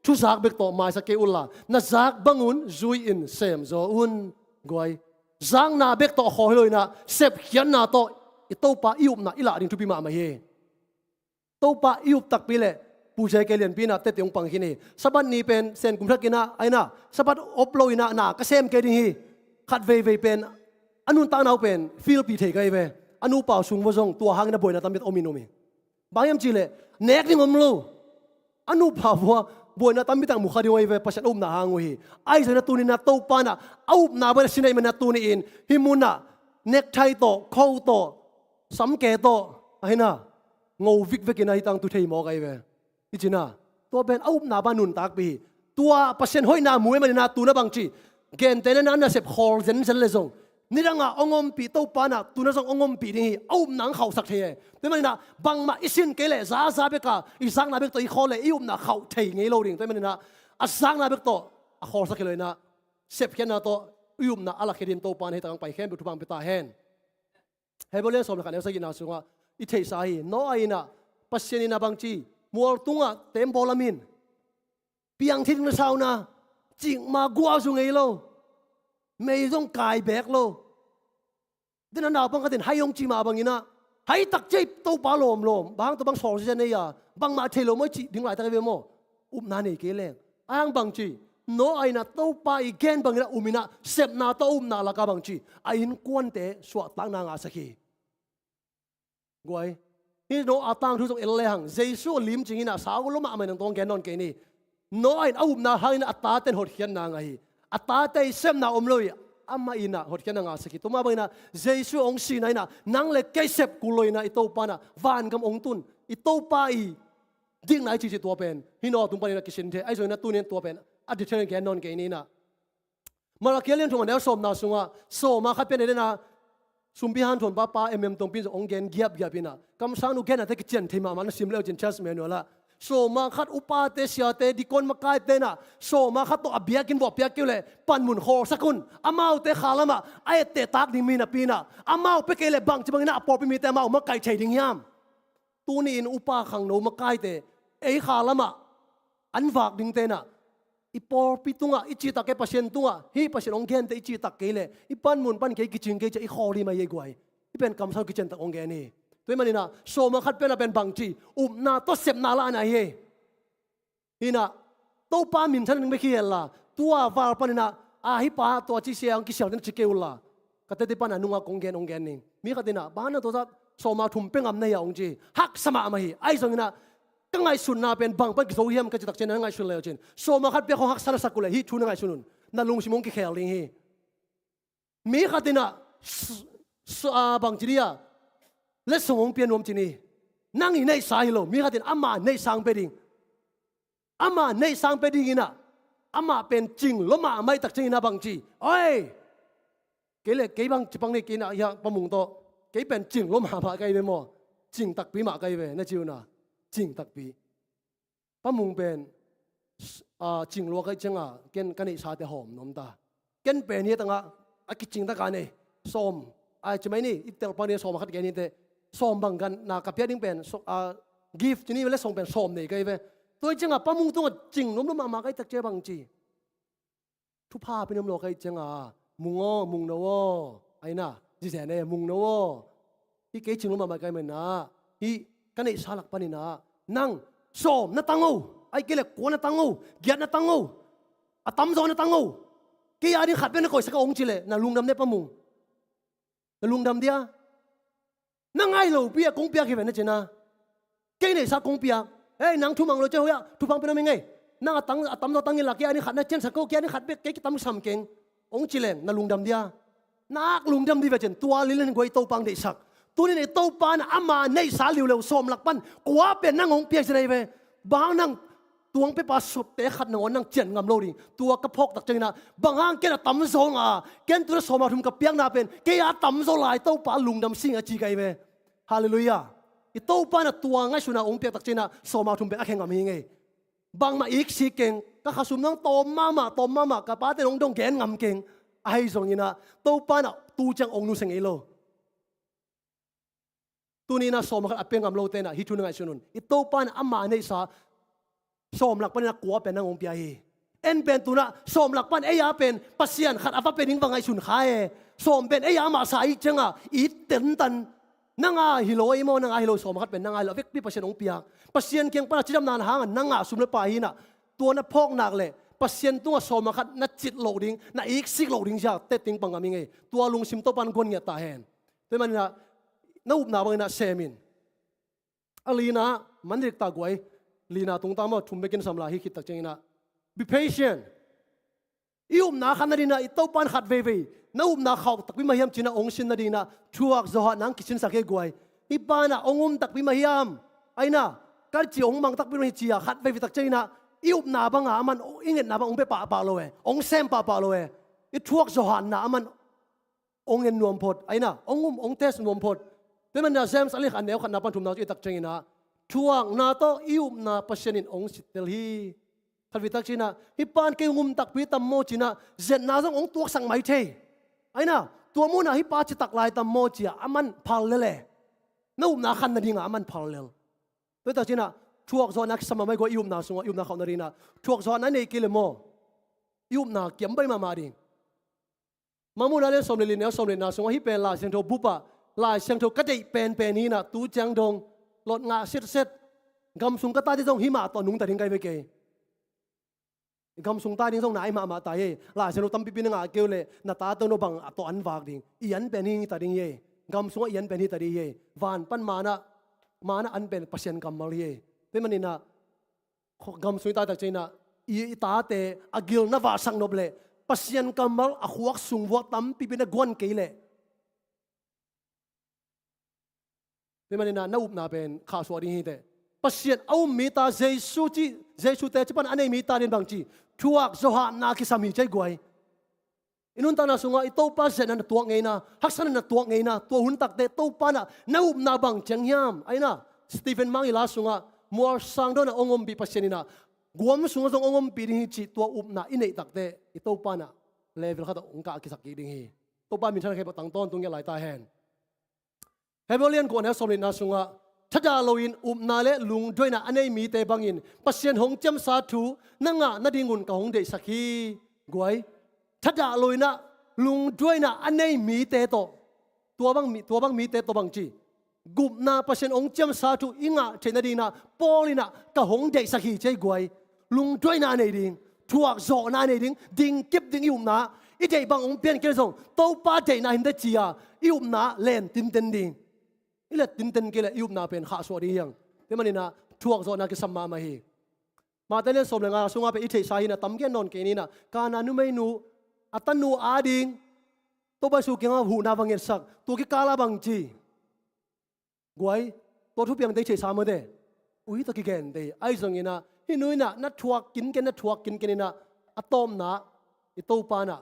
thuzak bek tawh maisak kei unla, na zak bangun zui-in semzaw un." Guai, zakna bek tawh a khawl hi loinah sepkhiatna tawh i Topa i upna i lah ding thupi mahmah hi. Topa i up takpi le Pu J K Lianpi inah tete hong pang khin hi. Sabbath ni pen Sen kum thakinah a inah Sabbath op loinah na ka sem kei ding hi. Khat veivei pen a nuntakna uh pen filpi thei ka hi ve. A nupa uh sung vua zong tua hangin a buaina tampi om in om hi. Bang hiam cihleh nek ding om lo. A nupa vua buaina tampi tak mu kha ding uh ahi ve, Pasian a upna hang uh hi. Ahi zongin a tuninah Topa inah a upna buaina sin ahih maninah tuni-in hih munah nekthai tawh, kho tawh, samke tawh, a hinah ngo vikvekin a hi tangtu thei mawk ahi ve. I cinah tua pen a upna bang nuntakpih hi. Tua Pasian hoihna mu ahih maninah tuna bangci, gentehna na nasep khawl zenzen le zong nidangah hong ompih Topa inah tuna zong hong ompih ding hi. A upna hong khauhsak thei e. Tua ahih maninah bangmah i sin kei leh zaza beka i zakna bek tawh i khawl leh i upna khauh thei ngei lo ding. Tua ahih maninah a zakna bek tawh a khawlsak hi loinah sepkhiatna tawh i upna a lakhia dingin Topa in hih tak hong pai khempeuh thupha hong pia ta hen. Hebrew lian sawm le khat neu sagihna sungah i theihsa hi. Noah inah Pasian inah bangci, mual tungah tembaw lamin piangthak ding na sa unah, cikmah guah zong ngei lo, mei zong kai beek lo. Dena naupang khatin hai hong cih mah banginah, hai takciah Topa lawmlawm, bang hang tua bang sawlsia nei a, bangmah thei lo maw i cih ding laitak ahi ve maw? Upna nei kei leng. Ahih hang bangci, Noah inah Topa i gen banginah um inah sepna tawh a upna lakah bangci, a innkuante suahtakna ngahsak hi. Guai, hih Noah tangthu zong el lehang Jesu a limcing inah sau lo mahmah in hong gen nawn kei ni. Noah in a upna hanginah a taten hotkhiatna ngah hi. A tate i sepna om lo hi. Amah inah hotkhiatna ngahsak hi. Tua mah banginah Jesu hong sihna inah nang le kei sep kul lo inah i Topa inah vangam hong tun, i Topa i dikna i cihcih tua pen hih Noah tung paninah kisin thei. Ahi zongin a tunin tua pen a detail in gen nawn kei ni inah. Malakia lian thum a neu sawmna sungah sawma khat pian ei dena sumpi hanthawnpa Pa Em Em Tongpi in zong hong gen giapgiap inah, kamsangnu gennate kician thei mahmah na sim leu cin church manual ah. Sawma khat upate, siate, dikon makaite inah sawma khat tawh a biakinn vuah piak kei uh leh panmun khawlsak un. Amaute kha lamah a ettehtak ding mi napi inah amau pia kei leh bangci banginah a pawlpi mite amau makaih thei ding hiam? Tuni-in upa khangno makaite ei kha lamah an vak dingte inah i pawlpi tungah i cihtak kei, Pasian tungah hih Pasian hong gente i cihtak kei leh i panmun pan kei kicing kei ci-a i khawl hi mah hi ei guai. Hih pen kamsang kiciantak hong gen hi. Tua ahih maninah sawm a khat penah pen bangci, upna tawh sepna lahna hi ei. Hinah Topa minthan ding bek hi henla, tua val paninah a hih pa tua ci sia hong kisial ding ci kei unla, ka tete panah nungak kong gen hong gen ning. Mi khatinah bang nang tua zah sawm a thum pia ngam na hia hong ci, haksa mahmah hi. Ahi zonginah ka ngaihsutna pen bang pan kizo hiam ka cihtak cianah na ngaihsun le uh cin, sawm a khat pia khawng haksa na sak uh leh hih thu na ngaihsun un, na lungsim hong kikhel ding hi. Mi khatinah s- s- a bangci dia letsong hong pia nuam cin hi. Nang i neihsa hi lo, mi khatin ama neihsa hong pia ding. Ama neihsa hong pia dinginah amah pen cing lua mahmah ahih tak cianginah bangci, oi, kei le kei bangci pang ni, kei na hia Pa Mung tawh, kei pen cing lua mahmah ka hi ve maw, cing takpi mah ka hi ve na ci unah, cing takpi. Pa Mung pen s- a, cing lua ka hih cianga ken ka neihsate hawm nuam ta. Ken pen hi a tangah a kicing taka nei sawm, a ci mai ni, i telpa ni sawm a khat gen hi teh, sawm bang ganna ka piak ding pen so- a, gift ci ni ve, letsong pen sawm nei ka hi ve. Tua hih cianga Pa Mung tungah cing nuam lua mahmah ka hih tak cia bangci, thupha pia nuam lua ka hih cianga, Mung aw, Mung no aw, aina, zizen e, Mung no aw, hih kei cing lua mahmah ka hih maninah hih ka neihsa lak paninah nang sawm na tang o, ahih kei leh kua na tang o, giat na tang o, a tamzaw na tang o, kei a ding khat bek na koihsak a hong ci leh na lungdam dia Pa Mung? Na lungdam dia? Na ngai lopi a kong piak hi ve na cina. Kei neihsa kong piak. Ei, nang thumang lo cia hoiah thupha pia nuam ing ei. Nang a tang, a tamzaw tang inla kei a ding khat na ciansak o, kei a ding khat bek kei kitamsam keng, hong ci leng na lungdam dia? Nak lungdam di ve cin, tua lilen guai Topa hong deihsak. Tunin i Topa na ama neihsa liuleu sawm lak pan kua pen nang hong piak cin ahi ve. Bang nang tuang pepa sopte khat nangawn nang cian ngam lo ding. Tua ka phawk tak cianginah bang hang ken a tamzaw nga, ken tuna sawm a thum ka piakna pen kei a tamzaw lai Topa lungdam sing a ci ka hi ve. Halleluiah. I Topa na tua ngaihsuna hong piak tak cianginah sawm a thum pen a khe ngam hi ngei. Bangmah iksik keng, ka khasum nang tawm mahmah, tawm mahmah, ka pate nong dong gen ngam keng. Ahi zonginah Topa na tu ciang hong nusia ngei lo. Tuninah sawm a khat a pia ngam lote inah hih thu na ngaihsun un. I Topa inah ama neihsa sawm lak paninah kua pen nang hong pia hi. En pen tunah sawm lak pan ei a pen Pasian khat a va pia ding va ngaihsun kha e. Sawm pen ei a mah sa ahih cianga i tentan. Nang a hi lo ei maw, nang a hi lo, sawm a khat pen nang a hi lo, a vekpi Pasian hong piak. Pasian kiang pana cidamna na hanga nang a sum le pai hinah tua na phawk nak leh Pasian tungah sawm a khat na cit loh ding, na iksik loh ding zia tetting pang ngam hi ngei. Tua lungsim Topa in guan ngiat ta hen. Tua hi maninah na upna banginah sem in. A lina, man dik ta guai. Lina tungtang maw, thum bekin sam lai hi khit tak cianginah, be patient. I upna khat nadinah i Topa in khat veivei na upna khauh takpi mah hiam cinah hong sin nadinah thuak zawhah nang kisinsak hi guai. Hih panah hong um takpi mah hiam? Aina, ka ci hong mang takpi mah hi cia khat veivei tak cianginah i upna banga aman i ngetna bang hong pia pahpah lo e, hong sem pahpah lo e. I thuak zawhahna aman hong en nuam phot, aina, hong um, hong test nuam phot. Tua hi maninah James a lian khat a neu khatna pan thumna ci tak cianginah thuakna tawh i upna Pasian in hong sittel hi. Khat vei tak cianginah hih pan kei hong um takpi tam maw cinah zetna zong hong tuaksak mai thei. Aina, tua munah hih pa citak lai tam maw cia aman phal lel e. Na upna khat nadingah aman phal lel. Tua hi tak cianginah thuak zawhna kisam mahmah hi guai i upna sungah, i upna khauh nadinah thuak zawhna nei kei le maw, i upna kiam baih mahmah ding. Mangmuhna lian sawm le li neu sawm le na sungah hih pen Lai Siangtho bupah, Lai Siangtho ka deih penpen hinah tu ciang dong lot ngah setset. Gam sung ka tate zong hih mah tawh nungta ding ka hi ve kei. Gam sung ta ding zong nai mahmah ta hi. Lai Siangtho tampipi na ngah kei uh leh na tate uh no bang a tawh an vak ding. I an pen hita ding hi. Gam sungah i an pen hita ding hi. Van pan manah, manah an pen Pasian kammal hi. Tua hi maninah gam sung i tai tak cianginah i, i tate a gil na vahsak nop leh Pasian kammal a khuak sung vuah tampipi na guan kei leh. Tua hi maninah na upna pen khahsuah ding hi teh. Pasian a um mi ta, Jesu ci, Jesu teci pan a nei mi ta ding bangci, thuak zawhahna kisam hi cia hi guai. I nuntakna sungah i Topa zetna na tuak ngeina, haksatna na tuak ngeina, tua hun takte Topa na, na upna bang ciang hiam? Aina, Stephen Mang i la sungah mualsang dawnah hong ompih Pasian inah guam sungah zong hong ompih ding hi cih tua upna i neih takte i Topa na level khatah hong kah kisak kik ding hi. Topa minthan khempeuh tangtawn tung ngiat lai ta hen. Hebrew lian kua neu sawm le nihna sungah thadah loin upna le lungduaina a nei mite bangin Pasian hong ciamsa thu na ngah nadingun ka hong deihsak hi. Guai, thadah loinah lungduaina a nei mite tawh, tua bang mi, tua bang mite tawh bang ci, gupna Pasian hong ciamsa thu i ngah theih nadinah Paul inah ka hong deihsak hi ci ei guai. Lungduaina a nei ding, thuakzawhna a nei ding, dingkip ding i upna, i deih bang hong pian kei le zong Topa deihna hinte ci-a i upna len tinten ding. I let tinten kei le i upna pen khahsuah ding hi hang. Tua maninah thuakzawhna kisam mahmah hi. Mate lian sawm le nga sungah pen i theihsa hinah tam gen nawn kei ninah, Kana numeinu a tanu ading Topa Jesu kiangah huhna va ngetsak, tua kikala bang ci. Guai, tua thupiangte i theihsa mawte. Ui tawh kigente hi. Ahi zonginah hih nuinah na thuak kinken, na thuak kinken inah a tawpna i Topa inah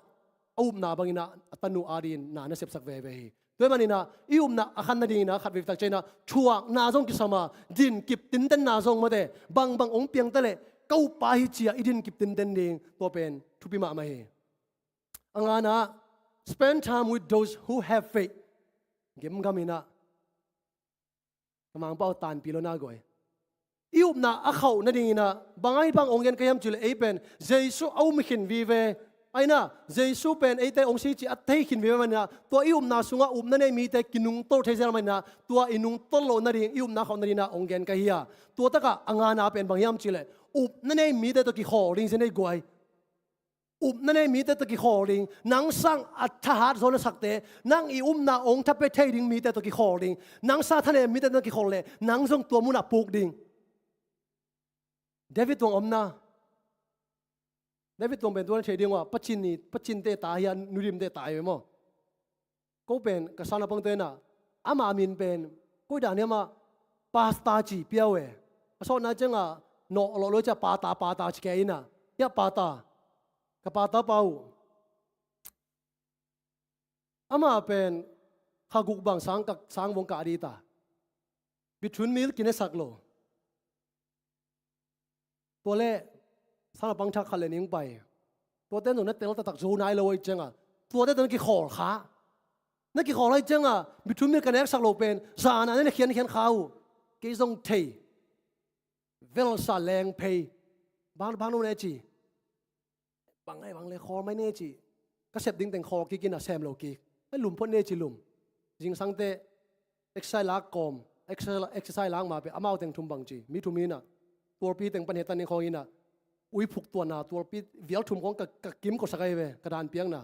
a upna banginah a tanu adingin na na sepsak veve hi. Tua hi maninah i upna a khan nadinginah khat vei tak cianginah thuakna zong kisama, dinkip tintenna zong mawte, bangbang hong piangta leh ka uppa hi ci-a i dinkip tinten ding, tua pen thupi mahmah hi. A nganah, spend time with those who have faith. Gemgam inah, ka mangpau tanpi lo na guai. I upna a khauh nadinginah bang ahi bang hong gen ka hiam cihleh ei pen Jesu a um khin vive. Aina, Jesu pen eite hong si cih a thei khin vive maninah, tua i upna sungah upna nei mite kinungtolh thei zel maninah, tua i nungtolh loh nading, i upna khauh nadinginah hong gen ka hi a. Tua takah a ngana pen bang hiam cihleh upna nei mite tawh kikhawl ding zen ei guai. Upna nei mite tawh kikhawl ding. Nang sang a thahat zaw na sakte, nang i upna hong thapia thei ding mite tawh kikhawl ding. Nang sang thanem mite tawh kikhawl leh nang zong tua munah puk ding. David tuang omna. David tuang pen tua na thei ding uh a, pacin ni, pacinte ta hi a, nurimte ta hi ve maw. Ko pen ka sangnaupangte inah ama min pen koi dan hiam ah Pasta ci pia uh e. A sawtna ciangah nawh lawh lua ciah Pata, Pata ci kei inah, hiah Pata, ka Pata pa uh. Ama pen kha guk bang sang kah, sang vong kah ding ta. Bithun mil kinesak lo. Tua leh sangnaupang thak khat le ning pai. Tuate in zong na tel taktak zo nai lo ahih ciangah, tuate tawh na kikhawl kha. Na kikhawl ahih ciangah bithun mil ka neksak lo pen zan a na na khiankhian kha uh. Kei zong thei, velsa leng phei, bang bang lo ne ci. Bang ai bang le khawl mai ne ci. Ka sep ding teng khawl kik inah sem lo kik. Ai lum phot ne ci lum. Zingsangte exercise lak kawm, exercise, exercise lak ma pen amau teng thum bang ci, mi thum inah. Tualpi teng pan hetan ning khawng inah, ui phuk tuanna tualpi vial thum khawng ka, ka kim kosak ahi ve, ka dan piakna.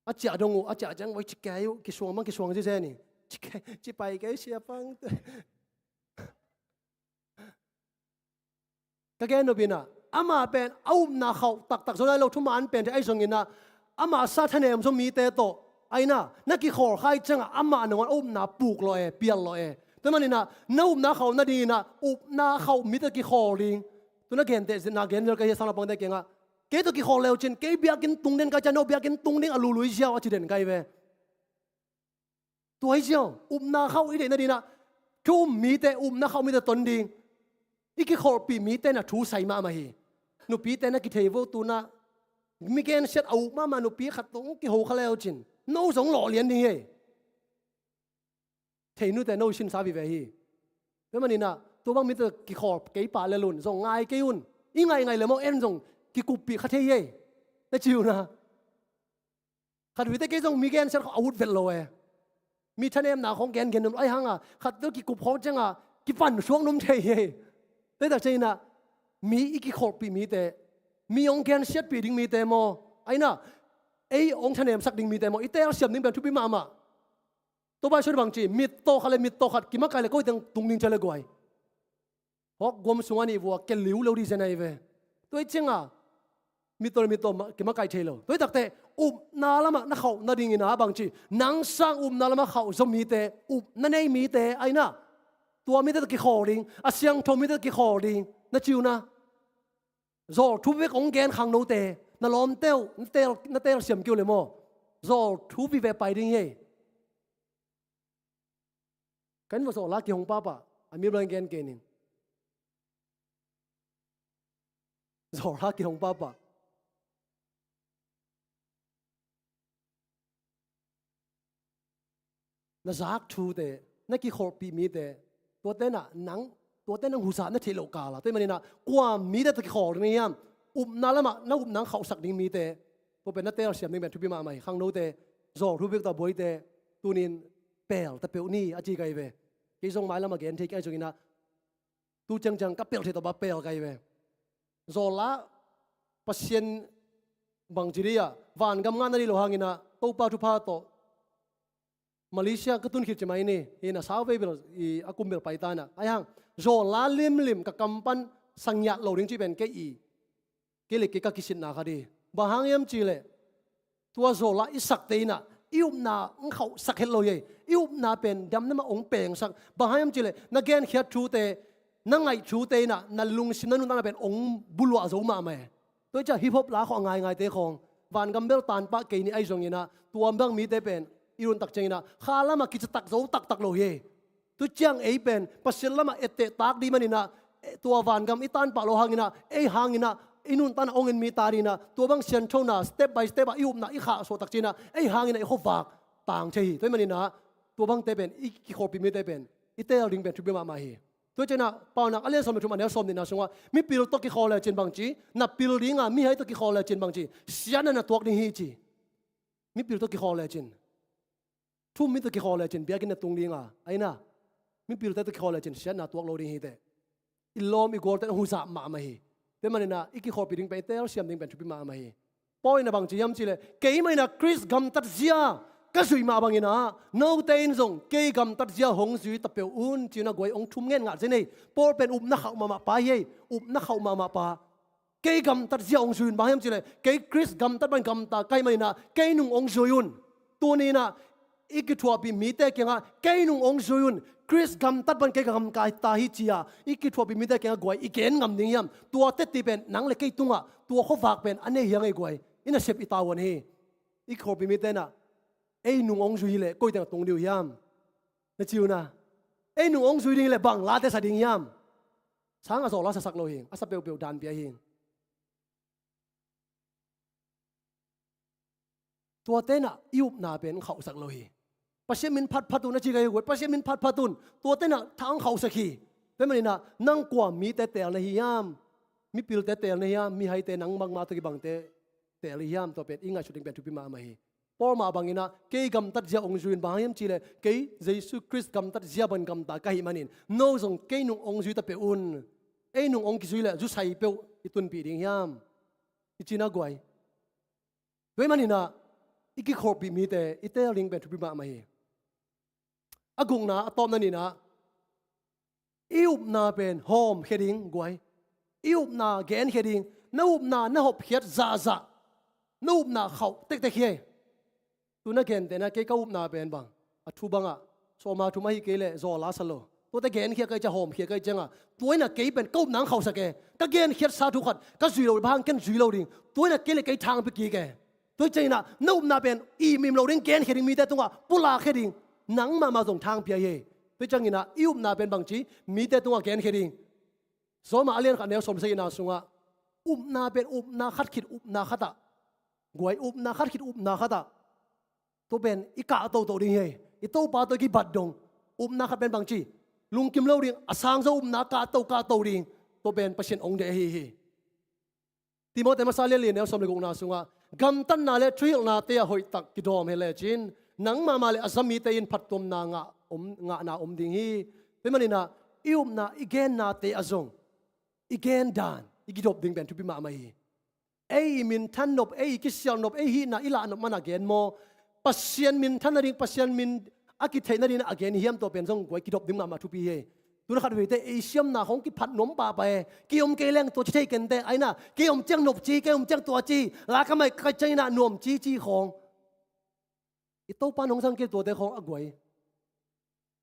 A ciah dong uh, a ciah ciang voi ci kei uh, kisuang mang kisuang zizen hi. Ci kei, ci pai kei siapang. Ka gen nop inah, amah pen a upna khauh taktak zo nai lo, thuman pen thei ahi zonginah, amah sang thanem zaw mite tawh, aina, na kikhawl kha ahih ciangah amah nangawn a upna puk lawh e, pial lawh e. Tua maninah na upna khauh nadinginah upna khauh mite kikhawl ding. Tu na gente, na gen zel ka hi a, sangnaupangte kiangah, kei tawh kikhawl le uh cin, kei biakinn tung den ka hih ciang no biakinn tung ding a lului ziau a ci den ka hi ve. Tua hi ziau, upna khauh i deih nadinginah thu um mite, upna khauh mite ton ding. I kikholhpih mite na thu sai mahmah hi. Nupite na kithei vo tu-in ah, mi gensiat a uk mahmah nupi khat tawh hong kiho kha le uh cin, no zong lawh lian ding hi. Theinute no sinsa vive hi. Tua maninah tua bang mite kikholh kei pah lel un, zong ngai kei un. I ngaih ngaih le maw, en zong kikuppih kha thei hi. Na ci un ah. Khat uh hi teh, kei zong mi gensiat khawng a ut vet lo e. Mi thanemna khawng gengen nuam lo, ahih hangin khat tawh kikup khawng ciangin kipan suak nuam thei hi. Tua hi tak ciangin ah, mi i kikholhpih mite, mi hong gensiatpih ding mite maw, aina, ei hong thanemsak ding mite maw, i telsiam ding pen thupi mahmah. Tua bang sawt bang ci, mittaw khat le mittaw khat kimakaih le koi teng tung ding ci a le guai. Hawk guam sungah nih vua kia liu lo ding zen ahi ve. Tua hi ciangin mittaw le mittaw mah kimakaih thei lo. Tua hi tak teh upna lamah na khauh nadingin ah bang ci, nang sang upna lamah khauh zaw mite, upna nei mite, aina, tua mite tawh kikholh ding, a siangtho mite tawh kikholh ding, na ci un ah. Zawlthu bek hong gen khangnote, na lawmte uh, na tel, na telsiam kei uh le maw. Zawlthu vive pai ding hi. Ka inn vua zawlha kihong pahpah, a mi bel gen kei ning. Zawlha kihong pahpah. Na zak thute, na kikholhpih mite, Tuate nah nang, tuate nang huzap na theih loh kal a, tua ahih manin ah kua mite tawh kikhawl ding na hiam? Upna lamah na upna hong khauhsak ding mite, tua pen na telsiam ding pen thupi mahmah hi. Khangnote, zawl thu peuh tawh buaite, tuni-in pel ta peuh ni a ci ka hi ve. Kei zong mailam a gen thei kei zongin ah, tu ciangciang ka pel thei tawh bang pel ka hi ve. Zawl la, Pasian bangci dih ah vangam ngah na dih loh hangin ah Topa thupha tawh Malaysia ka tun khit ci mai ni, hi-in ah sauvei bel i a kum bel pai ta in ah. Ahih hang zawl la limlim ka kam pan sa ngiat lo ding cih pen kei i, kei le kei ka kisitna khat hi. Bang hang hiam cih leh tua zawl la i sakte in ah i upna hong khauhsak het lo hi. I upna pen damna mah hong pengsak. Bang hang hiam cih leh na genkhiat thute, na ngaih thute in ah na lungsim, na nuntakna pen hong buluah zo mahmah hi. Tua hi ciang hip hop la khawng a ngaingaite khawng, vangam bel tan pah kei ni ahi zongin ah, tua bang mite pen i run tak ciangin ah kha lamah kici tak zo taktak lo hi. Tu ciang ei pen Pasian lamah etteh tak ding manin ah, eh, tua vangam i tan pah loh hangin ah, ei hangin ah i nuntakna hong en mi ta ding in ah, tua bang sianthona step by step ah i upna i khahsuah tak ciangin ah, ei hangin ah i khuavak tang thei hi. Tua ahih manin ah tua bangte pen i kikholhpih mite pen i teel ding pen thupi mahmah hi. Tua ciangin ah Paunak a lian sawm le thum, a neu sawm nihna sungah, mipil tawh kikhawl lecin bangci, na pil ding a, mihai tawh kikhawl lecin bangci, siatna na tuak ding hi ci. Mipil tawh kikhawl lecin, thu-um mi tawh kikhawl lecin biakinn na tung ding a, ahi na, mipilte tawh kikhawl lecin siatna tuak lo ding hi teh. I lawm i gualte na huzap mahmah hi. Tua ahih manin ah i kikholhpih ding pen, i telsiam ding pen thupi mahmah hi. Paul in ah bangci hiam cih leh, keimah in ah Khrist gamtat zia ka zuih mah bangin ah, note in zong kei gamtat zia hong zui ta peuh un, ci-in ah guai hong thum ngen ngat zen hi. Paul pen upna khauh mahmah pa hi. Upna khauh mahmah pa. Kei gamtat zia hong zui un, bang hiam cih leh kei Khrist gamtat bang gamta ka hih manin ah kei nung hong zui un. Tuni in ah i kithuahpih mite kiangah kei nung hong zui un, Khrist gamtat bang kei ka gamta hi ci-a i kithuahpih mite kiangah guai i gen ngam ding hiam? Tua teci pen nang le kei tungah tua khuavak pen a nei hi hang ei guai. I nasep i tavuan hi. I kikholhpih mite in ah ei nung hong zui hi leh koi teng a tung ding uh hiam? Na ci un ah, ei nung hong zui ding hi leh bang late sa ding hiam? Sang a zawl la sasak lo hi, a sa peuhpeuh dan pia hi. Tuate in ah i upna pen khauhsak lo hi. Pasian min phatphat un a ci ka hi guai, Pasian min phatphat un. Tuate in ah tha hong khauhsak hi. Tua ahih manin ah nang kua mite teel na hi hiam? Mipilte teel na hi hiam? Mihaite, nang bangmah tawh kibangte teel hi hiam? Tua pen i ngaihsut ding pen thupi mahmah hi. Paul mah bangin ah kei gamtat zia hong zui un, bang hang hiam cih leh kei Jesu Khrist gamtat zia bang gamta ka hih manin, no zong kei nung hong zui ta peuh un. Ei nung hong kizui leh zusai peuh i tunpih ding hiam? I cihna guai. Tua ahih manin ah i kikholhpih mite i teel ding pen thupi mahmah hi. A gukna, a tawpna nihna, i upna pen hawmkhia ding guai. I upna genkhia ding. Na upna na hawmkhiat zahzah, na upna khauh tektek hi. Tu na gentehna, kei ka upna pen bang, a thu bangah sawma thum ahi kei leh zawl la sa lo. Tuate genkhia ka hih ciang, hawmkhia ka hih ciangah, tua in ah kei pen ka upna hong khauhsak e. Ka genkhiatsa thu khat ka zui lo bang hang ken zui lo ding. Tua in ah kei le kei thangpi kik e. Tua hi ciangin ah na upna pen ihmim lo ding, genkhia ding, mite tungah pulakkhia ding. Nang mahmah zong thangpi ahi hi. Tua hi ciangin ah i upna pen bangci, mite tungah genkhia ding. Rom a lian khat, neu sawm sagihna sungah, upna pen upna khat khit upna khat ah, guai, upna khat khit upna khat ah, tua pen i kahtohtoh ding hi. I Topa tawh i kibat dong. Upna khat pen bangci, lungkim lo ding, a sang zo upna kahtoh kahtoh ding. Tua pen Pasian hong deih ahi hi. Timoti masa lian li, neu sawm le gukna sungah, gamtatna le thuhilhnate ah hoihtak kidawm hi lecin, nang mahmah le a za mite in phattuamna ngah om, ngahna om ding hi. Tua ahih manin ah i upna, i gennate ah zong i gen dan i kidop ding pen thupi mahmah hi. Ei i minthan nop, ei i kisial nop, ei hihna i lah nop man a gen maw? Pasian minthan nading, Pasian min a kitheih nading a gen hiam, tua pen zong guai kidop ding mahmah thupi hi. Tu-in khatveite ei siamna khawng kiphat nuam pahpah e. Kei om kei leng tua ci thei kei inteh, ahi na, kei om ciang nop ci, kei om ciang tua ci, la ka maih ka ciangin ah nuam ci ci khawng. I Topa in hong zang kei tuate khawng a guai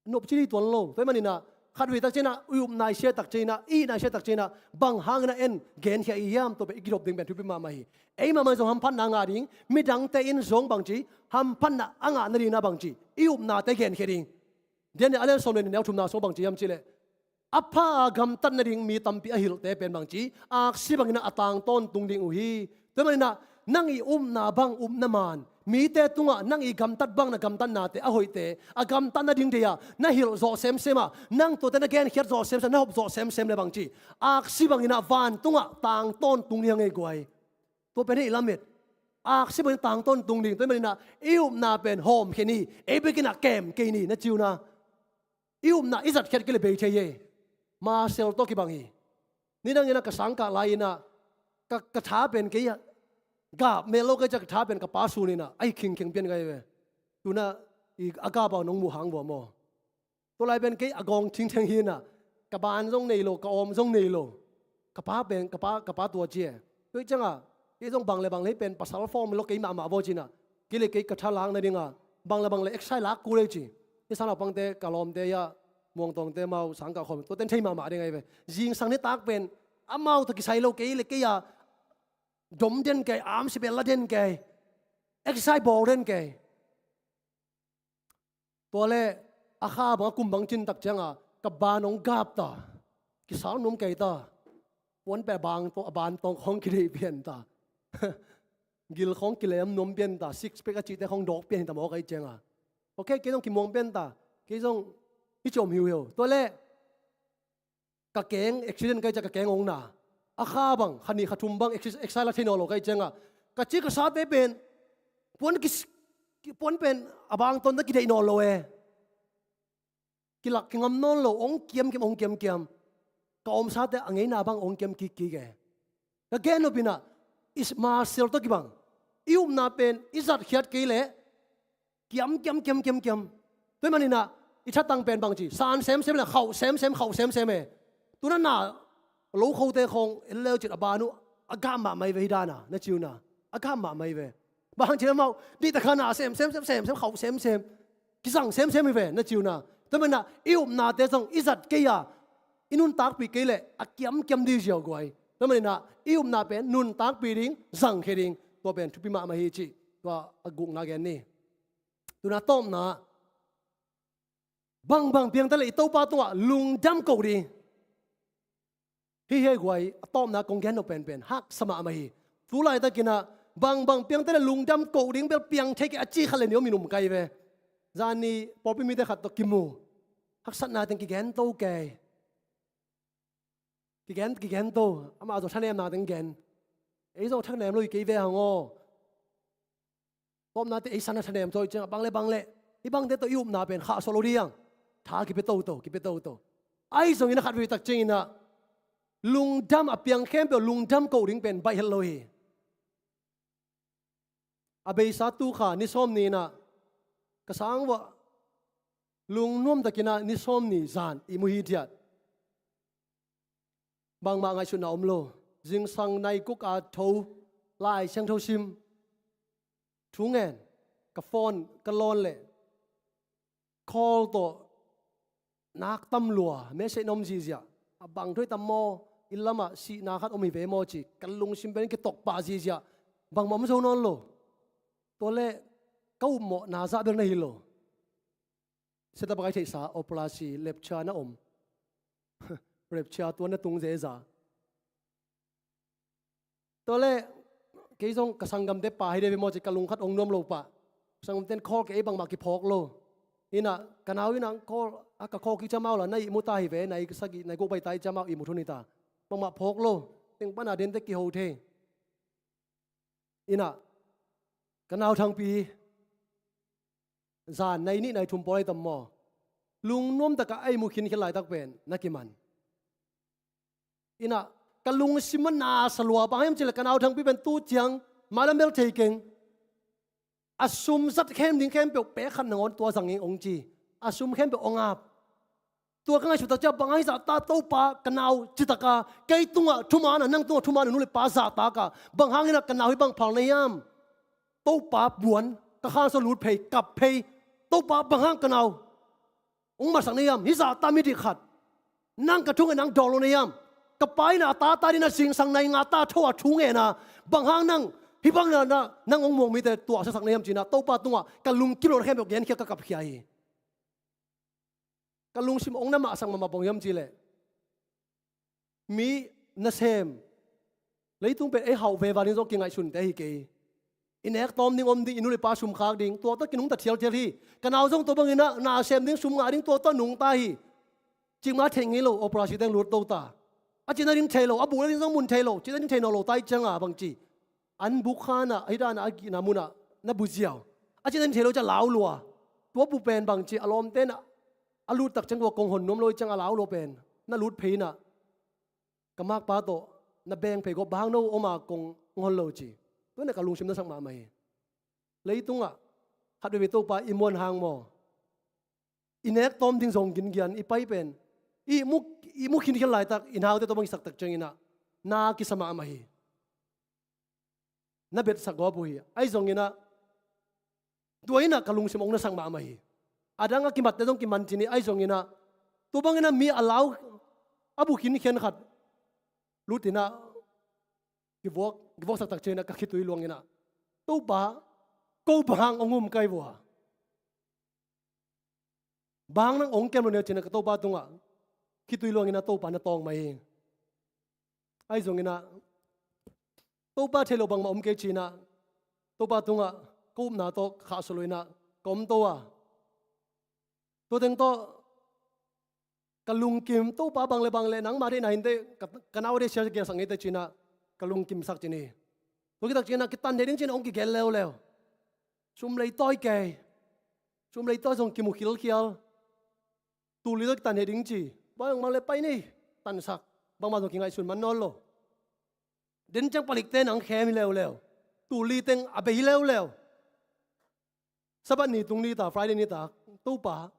nop ci ding tuan lo. Tua ahih manin ah khatvei tak ciangin ah i upna i siat tak ciangin ah, i hihna i siat tak ciangin ah, bang hangin ah en genkhia i hiam, tua pen i kidop ding pen thupi mahmah hi. Ei mahmah in zong hamphatna ngah ding, midangte in zong bangci, hamphatna a ngah nadingin ah bangci, i upnate genkhia ding. Daniel a lian sawm le nih, neu thumna sungah bangci hiam cih leh, a pha a gamtat nading mi tampi a hilhte pen bangci, aksi bangin ah a tang tawntung ding uh hi. Tua ahih manin ah nang i upna bang upna man, mite tungah nang i gamtat bang na gamtatnate a hoihte a gamtat nading deih ah na hilh zawh semsem a, nang tuate na genkhiat zawh semsem, na hop zawh semsem le bang ci, aksi bangin ah vantungah tangtawn tung ding a ngei guai. Tua pen hei lamet. Aksi bangin tangtawn tung ding. Tua hi manin ah i upna pen hawmkhia ni, ei bekin ah kem kei ni na ci un ah. I upna i zatkhiat kei le bei thei hi. Marcel tawh kibang hi. Nidangin ah ka sangkah lai-in ah ka, ka tha pen kei ah gap mel lo kei ciah, ka tha pen ka pa sunin ah ai khingkhing pian kei ve. Tu-in ah i a gap a nong muh hang vua maw. Tua lai pen kei a gawng thingtheng hi-in ah ka ban zong nei lo, ka awm zong nei lo. Ka pa pen, ka pa, ka pa tua ci e. Tua hi ciangah kei zong bang le bang le hih pen pasal form lo kei mahmah vua ci-in ah, kei le kei ka tha lak nadingah bang le bang le exercise lak kul ei ci. Hih sang naupangte, ka lawmte ah, Muangtawngte amau sangkah khawm, tuate in thei mahmah ding ahi ve. Zingsang nitak pen amau tawh kisai lo, kei le kei ah dom den kei, arms bel la den kei, exercise bawl den kei. Tua le a kha bang a kum bang cin tak ciangah ka ban hong gap ta. Kisal nuam kei ta. Puan peh a bang tawh, a ban tawng khawng kideih pian ta. Gil khawng kilem nuam pian ta. Six pack a cihte khawng dawk pian hi ta maw ka hih ciangah. Ok, kei zong kimuang pian ta. Kei zong hih ci om hiuhiu. Tua le ka keng accident ka hih ciah ka keng hong na. A kha bang, kha nih kha thum bang exercise, exercise la thei nawn lo ka hih ciangah, ka ci ka sate pen puan ki, puan pen a bang tawnta kideih nawn lo e. Kilak kingam nawn lo, hong kiamkiam, hong kiamkiam. Ka awmsate a ngeina bang hong kiam kikkik e. Ka gen nop in ah i Marcel tawh kibang, i upna pen i zatkhiat kei leh kiam, kiam, kiam, kiam, kiam. Tua hi manin ah i thatang pen bang ci, san semsem le khauh semsem, khauh semsem e. Tu-in ah na lo khote khawng en leu cin a ban uh a gam mahmah hi ve, hih dan ah na ci un ah, a gam mahmah hi ve. Bang ci le amau dih ta kha na semsem, semsem, khauh semsem, kizang semsem hi ve na ci un ah. Tua hi manin ah i upnate zong i zat kei a, i nuntakpih kei leh a kiamkiam ding ziau guai. Tua hi manin ah i upna pen nuntakpih ding, zangkhia ding, tua pen thupi mahmah hi cih tua a gukna gen ni. Tu-in ah tawpna, bangbang piangte le i Topa tungah lungdam koh ding. Hih hi guai, a tawpna kong gen nop penpen haksa mahmah hi. Tu laitakin ah bangbang piangte le lungdam koh ding bel piang thei kei a ci khat le nih om in um kei ve. Zani pawlpi mite khat tawh kimu, haksatna teng kigen to kei. Kigen, kigen to, amah zong thanemna teng gen. Ei zong thanem lo hi kei ve hang aw. Tawpnate ei san a thanem zaw hi ciangah bang le bang le, hih bangte tawh i upna pen khahsuah lo ding hang. Tha kipia toto, kipia toto. Ahi zongin a khatvei tak ciangin ah lungdam, a piang khempeuh lungdam koh ding pen baih het lo hi. A beisa tu kha ni sawm ni-in ah ka sang uah lungnuam takin ah ni sawm ni zan ihmu hithiat. Bangmah ngaihsutna om lo. Zingsang nai guk a tho, Lai Siangtho sim, thu ngen, ka phone ka lawn leh call tawh nak tam lua, message na om zihziah. A bang thu hi tam maw, inn lamah sihna khat om hi ve maw ci, ka lungsim pen kitokpah zihziah. Bangmah om zo nawn lo. Tua leh ka upmawhna zah bel na hi lo. Setup a kai theihsa, operasi, lepcha na om. Lepcha tua na tung zeza. Tua leh kei zong ka sanggamte pa hi dei ve maw ci, ka lungkhat ong nuam lo pah. Sanggamte in call kei, ei bangmah kiphawk lo. Inah ka nau inah call, a ka call kik ciamau la, na ihmu ta hi ve, na ihsagih, na ihguk bai ta i ciamau ihmu thun hi ta. Bangmah phawk lo. Teng pana dente kiho thei. Inah ka nau Thangpi, zan nai nih nai thum pawl ai tam maw, lungnuam takah a ihmu khinkhian laitak pen na kiman. Inah ka lungsim a nasa lua, bang hiam cih leh ka nau Thangpi pen tu ciang mailam bel thei keng. A sum zat khem ding khempeuh pek khat nangawn tua zang ing ong ci. A sum khempeuh ong ap. Tua ka ngaihsut tak ciang bang hang hiah zahtak, Topa ka nau citak a, kei tungah thuman a, nang tungah thuman a nu le pa zahtak a, bang hangin ah ka nau hih bang phal na hiam? Topa buan, ka khan sung lut phei, kap phei. Topa bang hang ka nau ong matsak na hiam? Hih zahta midik khat, nang ka thu ngen nang dawng lo na hiam? Ka pa in a ta ta dingin a zingsang nai nga ta tho a thu ngen a, bang hang nang hih bang na, na, nang ong muang mite tuahsiasak na hiam ci-in ah Topa tungah ka lungkim lohna khempeuh genkhia, ka kapkhia hi. Ka lungsim ong na mahsak mahmah bang hiam cih leh, mi nasem, leitung pen ei hauh veve ding zong kingaihsunte hi kei. I nek tawm ding om ding, i nu le pa sum khak ding, tua tawh kinungta thialthial hi. Ka nau zong tua bangin ah na sem ding, sum ngah ding, tua tawh nungta hi. Cikmah theih ngei lo, operation teng lut to ta. A cih nading thei lo, a buh nading zong mun thei lo, cih nading thei nawn lo ta ih ciangah bangci, an buk khanah, ahi danah a gihna munah na bu ziau. A cih nading thei lo ci a lau lua. Tua bu pen bangci, a lawmte nah a lut tak ciang tua kong hon nuam lo ih ciang a lau lua pen na lut phei nah, ka makpa tawh na beng phei gawp, bang hang no om a kong hon lo ci. Tua nah ka lungsim na sak mahmah hi. Leitungah khat veivei Topa i muan hang maw, i nek tawm ding zong gingian, i pai pen i mu, i mu khinkhial laitak, i naute tawh bang i sak tak ciangin ah na kisa mahmah hi. Na betsak gawp uh hi. Ahi zongin ah tua in ah ka lungsim hong na sak mahmah hi. A dang a kimatte zong kiman cin hi. Ahi zongin ah tua bangin ah mi a lau, a bu khinkhian khat lut in ah kivuak, kivuaksak tak ciangin ah ka khitui luangin ah, Topa, ko bang hang hong um kai vua. Bang hang nang hong kem lo ne ci-in ah ka Topa tungah khitui luangin ah Topa na tawng mai hi. Ahi zongin ah Topa thei lo bangmah om kei ci-in ah Topa tungah ka upna tawh khahsuah lo-in ah ka om to a. Tua teng tawh ka lungkim, Topa bang le bang le nangma deihna hinteh, ka, ka nau a deih sia gelsak ngeiteh ci-in ah ka lungkimsak cin hi. Tua khit tak ciangin ah kitan theih ding ci-in ah hong kigel leuleu. Sum lei tawi kei. Sum lei tawi zong kimu khilkhial. Tul li tawh kitan theih ding ci. Bangmah le pai ni, tansak. Bangmah zong kingaihsun man nawn lo. Den ciang palikte nang khem hi leuleu. Tul li teng a bei hi leuleu. Sabbath ni tung ni ta, Friday ni ta, Topa,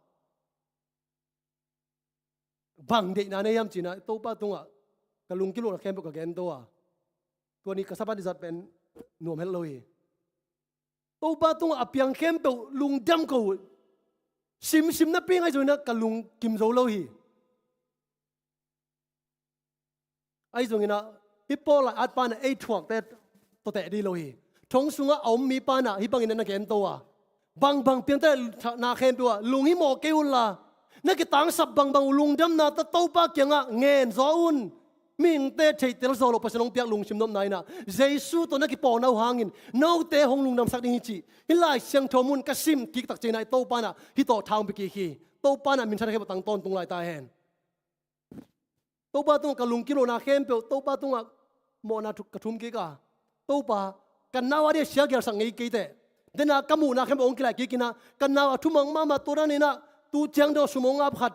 bang deihna nei hiam ci-in ah Topa tungah ka lungkim lohna khempeuh ka gen to a. Tua ni ka Sabbath ni zat pen nuam het lo hi. Topa tungah a piang khempeuh lungdam ko uh. Simsim napi ngei zongin ah ka lungkim zo lo hi. Ahi zongin ah hih Paul a at pa in ah ei thuakte tawh teh ding lo hi. Thong sungah a om mi pa in ah hih bangin ah na gen to a. Bangbang piangte na khempeuh ah lunghimawh kei unla, na kitangsap bangbang uh lungdamna tawh Topa kiangah ngen zaw un. Mihingte theihtel zawh loh Pasian hong piak lungsim nopna in ah Jesu tawh na kipawlna uh hangin note hong lungdamsak ding hi cih hih Lai Siangtho mun ka sim kik tak ciangin ah Topa in ah hih tawh tha hong pia kik hi. Topa in ah minthanna khempeuh tang tawntung lai ta hen. Topa tungah ka lungkim lohna khempeuh, Topa tungah mawhna thu-, ka thum kik a. Topa, ka nau a ding sia gelsak ngei kei teh. Den a ka muhna khempeuh hong kilaih kik in ah, ka nau a thumang mahmah tua dan in ah, tu ciang dong sum hong ap khat.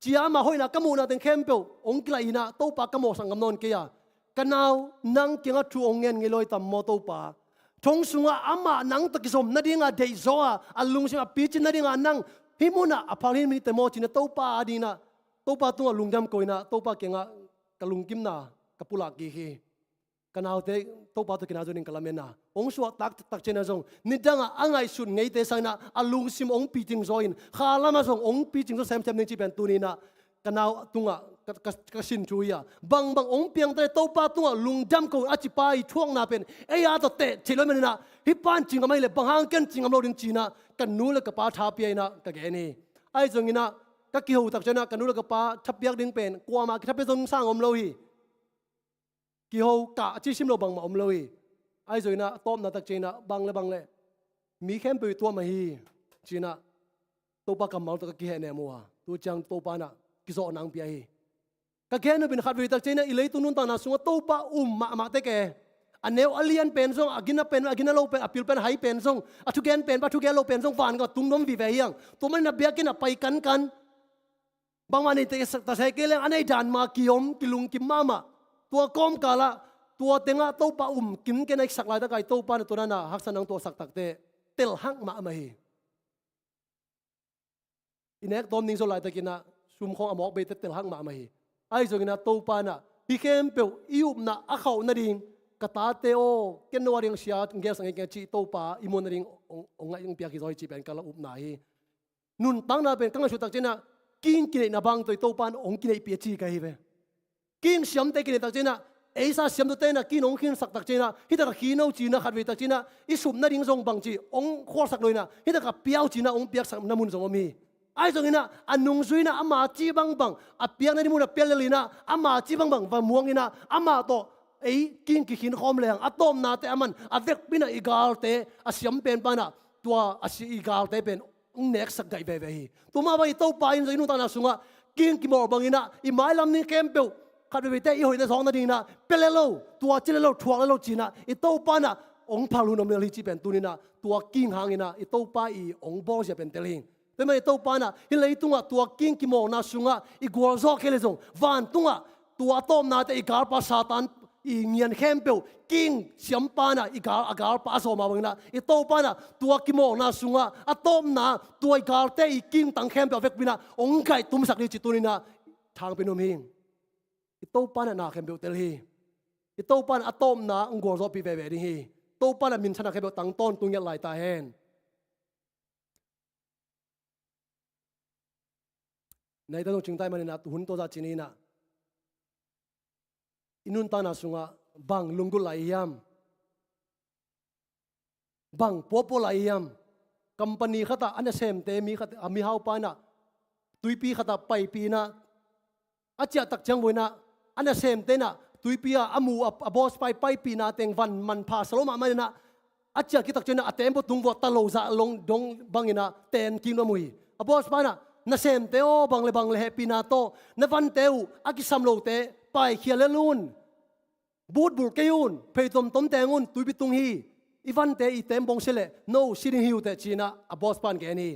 Cia amah hoihna ka muhna teng khempeuh hong kilaih in ah, Topa ka mawhsak ngam nawn kei a. Ka nau, nang kiangah thu hong ngen ngei lo hi tam maw Topa. Thong sungah amah nang tawh kizom nadinga deihzaw a, a lungsim a picin nadinga nang hih munah a phal hi mite maw ci-in ah Topa a ding in ah, Topa tungah lungdam ko in ah, Topa kiangah ka lungkimna ka pulak kik hi. Ka naute Topa tawh kinai zaw ding ka lamen a, hong suahtak tak ciangin ah zong nidangah a ngaihsut ngeite sangin ah a lungsim hong piting zaw in, kha lamah zong hong piting zaw semsem ding cih pen tuni in ah ka nau tungah ka, ka, ka sin thu hi a. Bangbang hong piangte Topa tungah lungdam ko a ci pa i thuakna pen ei a tawh teh theih lo man in ah, hih pa in ci ngam ahih leh bang hang ken ci ngam lo ding ci-in ah ka nu le ka pa tha pia in ah ka gen hi. Ahi zongin ah ka kiho tak ciangin ah ka nu le ka pa tha piak ding pen kuamah kitha pia zong sang om lo hi. Kiho kah a ci sim lo bangmah om lo hi. Ahi zongin ah a tawpna tak ciangin ah bang le bang le mi khempeuh i tuam ahi ci-in ah Topa kammal tawh ka kihehnem uh a, tu ciang Topa in ah kizawhna hong pia hi. Ka gen uh pen khat vei tak ciangin ah i leitung nuntakna sungah Topa um mahmah tek e. A neu a lian pen zong, a gina pen, a gina lo pen, a pil pen, a hai pen zong, a thugen pen, a thugen lo pen zong van gam ah tung nuam vive hi hang. Tua manin a biakinn ah pai kankan. Bangmah nei ta seh kei leng a nei dan mah kiom, kilungkim mahmah. Tua kawmkal ah tua tengah Topa um kimken a i sak laitak ah i Topa in ah tua dan a haksatna hong tuahsak takteh telhak mahmah hi. I nek tawm ding zaw laitakin ah sum khawng a mawk beite telhak mahmah hi. Ahi zongin ah Topa in ah hih khempeuh i upna a khauh nading, ka tate aw, ken no a ding sia gelsak ngei keng a cih Topa i muan nading hong, hong ngaih hong piak hi zaw hi cih pen ka la upna hi. Nuntakna pen ka ngaihsut tak ciangin ah king kineihna bang tawh i Topa in hong kineihpih a ci ka hi ve. King siamte kineih tak ciangin ah, eisa siamtute in ah king hong khinsak tak ciangin ah, hih tak a khi no ci-in ah khat vei tak ciangin ah i sup nading zong bangci hong khualsak lo in ah, hih tak a pia un ci-in ah hong piaksak na mun zong om hi. Ahi zongin ah a nungzui in ah ama cih bangbang a piak nading mun ah pia lel in ah, ama cih bangbang va muang in ah, amah tawh ei king kikhin khawm lehang a tawpnate a man a vekpi-in ah i galte a siam pen pan ah tua a si i galte pen hong neksak gaih veve hi. Tua mah bang i Topa in zong i nuntakna sungah king kimawl bangin ah i mailam ding khempeuh khat veveite i hoihna zawkna dingin ah pia lel lo, tua ci lel lo, thuak lel lo ci-in ah i Topa in ah hong phal hun om lel hi cih pen tuni-in ah tua king hangin ah i Topa i hong bawlzia pen tel hi. Tua ahih manin i Topa in ah hih leitungah tua king kimawlna sungah i gualzawh kei leh zong vantungah tua a tawpnate i galpa Satan i ngian khempeuh king siampa in ah i gal, a galpa a zawh mah bangin ah i Topa in ah tua kimawlna sungah a tawpna tua i galte i king tang khempeuh a vekpi-in ah hong gaihtumsak ding cih tuni-in ah thangpi-in om hi. I Topa in ah na khempeuh tel hi. I Topa in ah a tawpna hong gualzawhpih veve ding hi. Topa in ah minthanna khempeuh tang tawntung ngiat lai ta hen. Naite zong cingtai manin ah hun tawh zah ci-in ah i nuntakna sungah bang lunggulh lai i hiam? Bang puapua lai i hiam? Company khatah a nasemte mi khat, a mihaupa in ah tuipi khatah paipih in ah a ciah tak ciang vua in ah a nasemte in ah tuipi ah a mu a, a boss pa i paipihna teng van manpha sa lo mahmah in ah a ciah khit tak ciang in ah a tembaw tung vua ta lo zah long dong bangin ah ten kik nuam uh hi. A boss pa in ah, "Nasemte aw, bang le bang le hehpihna tawh na vante uh a kisam lote paikhia lel un. But bulh kei un, phei tomtom teng un, tuipi tung hi. I vante i tembaw hong sia leh no si ding hi uh teh," ci-in ah a boss pa in gen hi.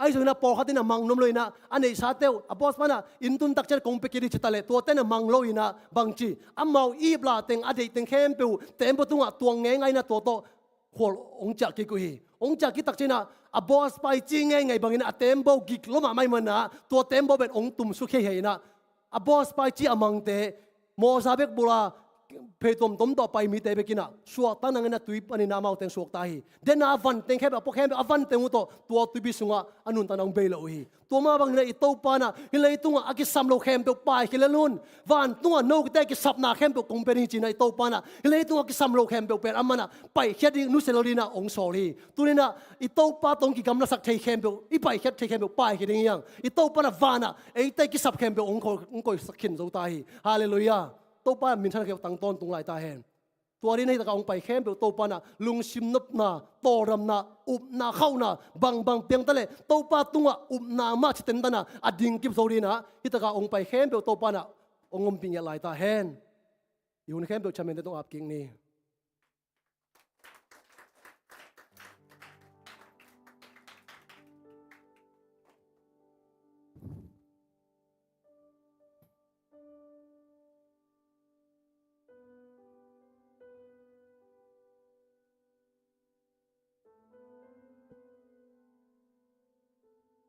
Ahi zongin ah pawlkhat in ah mang nuam lo-in ah a neihsate uh a boss pa in ah inn tun tak ciang kong pia kik ding ci ta leh tuate in ah mang lo-in ah bangci, amau i iplah teng a deih teng khempeuh uh tembaw tungah tuang ngeingai in ah tua tawh khual hong ciah kik uh hi. Hong ciah khit tak ciang in ah a boss pa i ci ngeingai bangin ah a tembaw gik lo mahmah ahih manin ah tua tembaw pen hong tumsuk heihei in ah a boss pa i ci a mangte mawza bek bulh a phei tomtom tawh a pai mite bek in ah suakta nangin ah tui panin ah amaute hong suakta hi. Den a van teng khempeuh, a pua khempeuh, a van teng uh tawh tua tuipi sungah a nuntakna hong bei lo uh hi. Tua mah bangin ah i Topa in ah hih leitungah a kisam lo khempeuh paikhia lel un. Vantungah note kisapna khempeuh kong pia ding hi ci-in ah i Topa in ah hih leitungah a kisam lo khempeuh pen amah in ah paikhiat ding, nusia lo dingin ah hong sawl hi. Tuni-in ah i Topa tawh hong kigamlasak thei khempeuh, i paikhiat thei khempeuh paikhia ding hi hang. I Topa in ah van ah eite kisap khempeuh hong ko-, hong koihsak khin zo ta hi. Halleluiah. Topa in ah minthanna khempeuh tang tawntung lai ta hen. Tua dingin ah hih takah hong pai khempeuh Topa in ah lungsim nopna, tawldamna, upna, khauhna bangbang piang ta leh Topa tungah upna mah cih tentan ah a dingkip zo dingin ah hih takah hong pai khempeuh Topa in ah hong ompih ngiat lai ta hen. I hun khempeuh chairman-te tungah ap kik ni.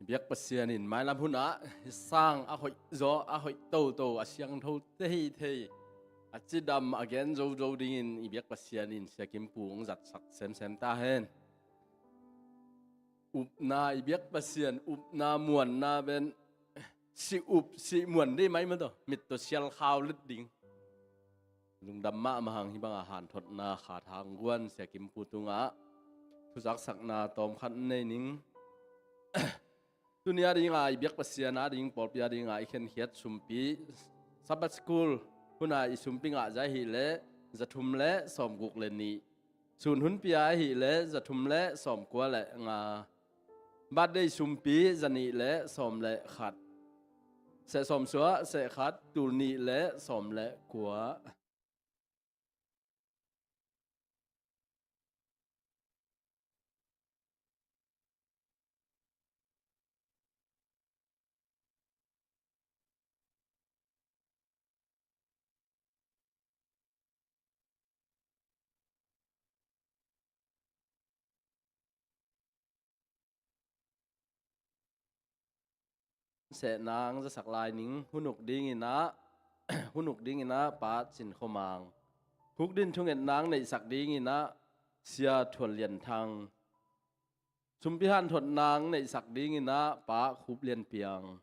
I biak Pasian in mailam hunah i sang a hoih zaw, a hoih toto, a siangtho thei thei, a cidam a gen zozo dingin i biak Pasian in Sia Kim Pu hong zatsak semsem ta hen. Upna, i biak Pasian upna muanna pen si up si muan ding mah hi mah tawh, mit tawh sial khau let ding. Lungdam mahmah hang, hih banga hanthotna khat hang guan Sia Kim Pu tungah thuzaksakna tawmkhat nei ning. Tuni a dinga i biak Pasian a ding, pawlpi a dinga i khenkhiat sumpi, Sabbath School huna i sumpi ngah zia ahih leh za thum le sawmguk le nih. Sun hun pia ahih leh za thum le sawmkua le nga. Birthday sumpi za nih le sawm le khat. Seh sawm suah, seh khat, tul nih le sawm le kua. Sehna ang zasak lai ning. Hun uk dingin ah, hun uk dingin ah Pa Cin Khua Mang. Huk din thungetna ang neihsak dingin ah Sia Thual Lian Thang. Sumpi hanthotna ang neihsak dingin ah Pa Khup Lian Piang.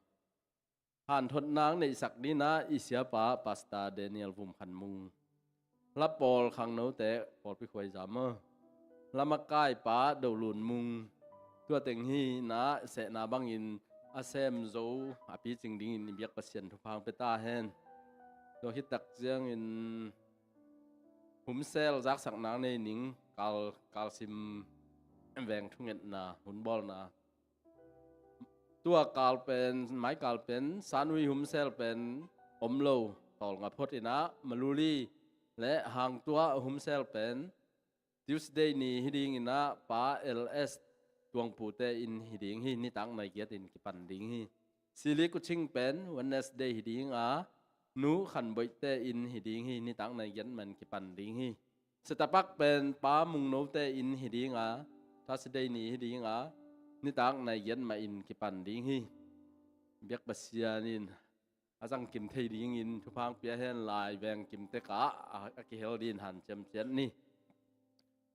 Hanthotna ang neihsak dingin ah i siapa Pastor Daniel Vum Khan Mung. Lapawl khangnote pawlpi khuaiza maw. Lamakaipa Do Lun Mung. Tua teng hi in ah sehna bangin a sem zo a picing dingin i biak Pasian thupha ang pia ta hen. Tua khit tak ciangin Humsel zaksak nang nei ning kal, kalsim veng thungetna hun bawlna. Tua kal pen, mai kal pen Sanui Humsel pen om lo, tawlnga phot inah Maluli le Hangtua Humsel pen Tuesday ni hi ding inah Pa L S Tuangpute in hi ding hi, nitak nai giat in kipan ding hi. Sili Kuching pen Wednesday hi ding a, Nu Khanboihte in hi ding hi, nitak nai giat man kipan ding hi. Setapak pen Pa Mungnote in hi ding a, Thursday ni hi ding a, nitak nai giat mah in kipan ding hi. Biak Pasian in a zang kim thei dingin thupha hong pia hen. Lai veng kim tekah a, a kihel dingin hanciam ciat ni.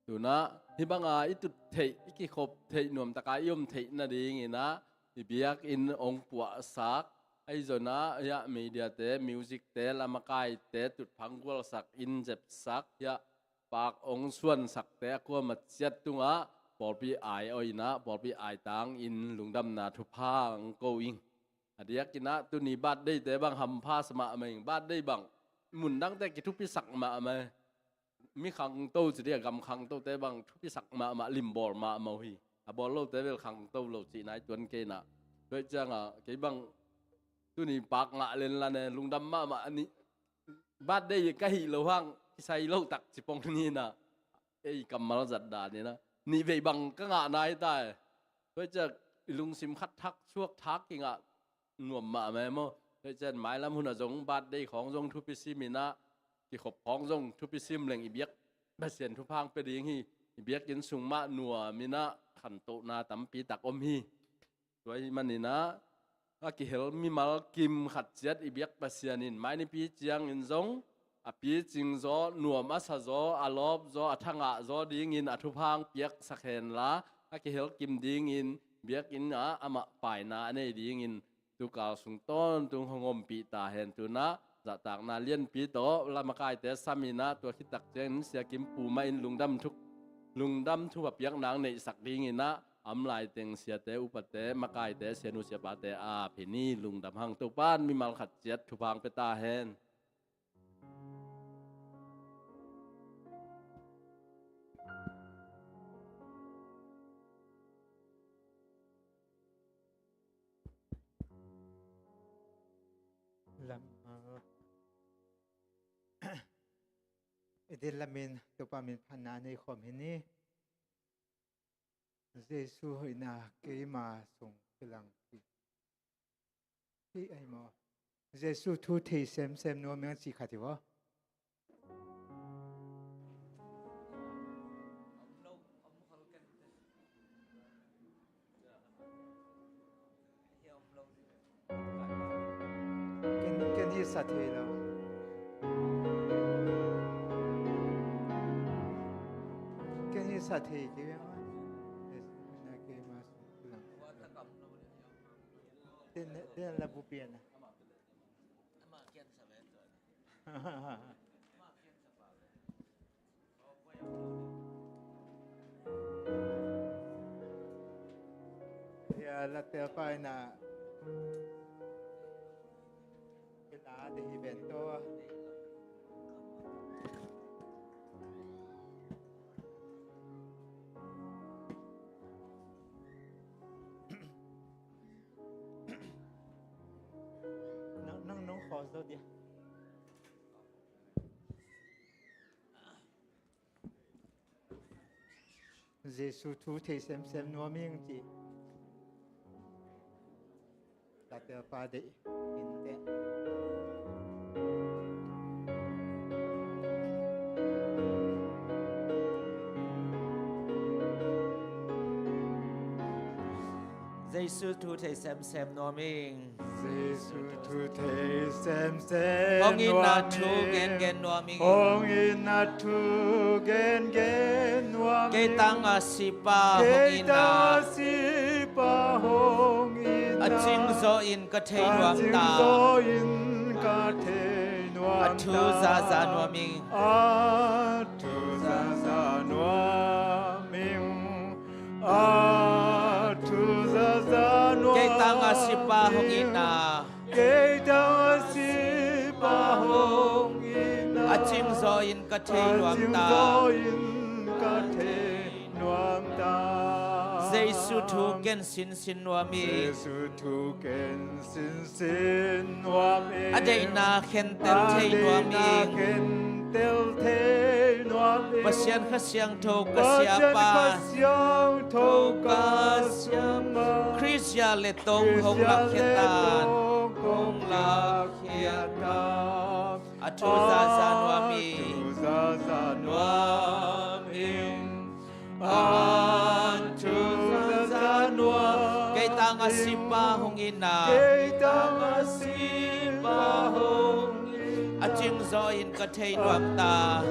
Tunah hih banga i tut theih, i kikhop theih, nuamtaka i om theih nadinginah i biakinn hong puahsak, ahi zonah hiah mediate, musicte, lamakaite tutphah gualsak, inn zepsak, hiah paak hong suansakte a kuamah ciat tungah pawlpi ai-awh inah pawlpi aitangin lungdamna thupha hong ko ing. A diakinah tuni birthday-te bang hampha sa mahmah ing. Birthday bang mundangte kithupisak mahmah. Mi khangto ci dih a, gam khangtote bang thupisak mahmah, limbawl mahmah uh hi. A bawl lote bel khangto lo cihna i tuan kei inah. Tua ciangah kei bang tuni paak ngah lenlan e, lungdam mahmah a nih. Birthday ka hih loh hang kisai loh tak ci pong ni inah, ei kammal zat dan inah nih vei bang ka ngah nai ta e. Tua ciang i lungsim khat thak, suak thak kingah nuam mahmah e maw. Tua ciang mailam hunah zong birthday khawng zong thupi sim inah, kikhop khawng zong thupi sim leng i biak Pasian thupha hong pia ding hi. I biakinn sung mah nuam inah khantohna tampi tak om hi. Tua ahih maninah a kihel mimal kim khat ciat i biak Pasian in mai nipi ciangin zong a picing zaw, nuam a sa zaw, a lawp zaw, a thangah zaw dingin a thupha hong piaksak henla, a kihel kim dingin biakinn ah amah paina a nei dingin tukal sung tawntung hong ompih ta hen. Tunah zahtakna lianpi tawh lamakaite sam inah, tua khit tak ciangin Sia Kim Pu mah in lungdam thuk, lungdam thupha piakna hong neihsak dinginah a om lai teng siate, upate, makaite, sianu siapate a ap hi ni. Lungdam hang. Topa in mimal khat ciat thupha hong pia ta hen. Lam, uh, i din lamin Topa min phatna nei khawm hi ni. Jesu hoihna keima sung kilangpi. Hih ahi maw? Jesu thu thei semsem nuam ing ci khat hi vaw. Ken, ken hih sa thei lo. Ken hih sa thei kei bia. Den, den la bu pian a. Ya, la tel pa ina. Ina de hi ben to. Nang, nang, nang khawh zo dia. Jesu thu thei semsem nuam ing ci. Tate pa deih in teh. Jesu thu thei semsem nuam ing. Jesu thu thei semsem nuam ing. Hong in na thu gengen nuam ing. Hong in na thu gengen nuam ing. Kei tang a sipa hong in na. Kei tang a sipa hong in na. A cing zaw in ka thei nuam ta. A cing zaw in ka thei nuam ta. A thu zaza nuam ing. A thu zaza nuam ing. A thu zaza nuam. Kei tang a sipa hong in na. Kei tang a sipa hong in na. A cing zaw in ka thei nuam ta. Jesu thu ken sinsin nuam ing. A deihna khentel thei nuam ing. Pasian Kha Siangtho ka siapa, Khrih zia le tong hong lakkhia ta. A thu zaza nuam ing. A thu zaza nuam. Kei tang a sipa hong in a. A cing zaw in ka thei nuam ta.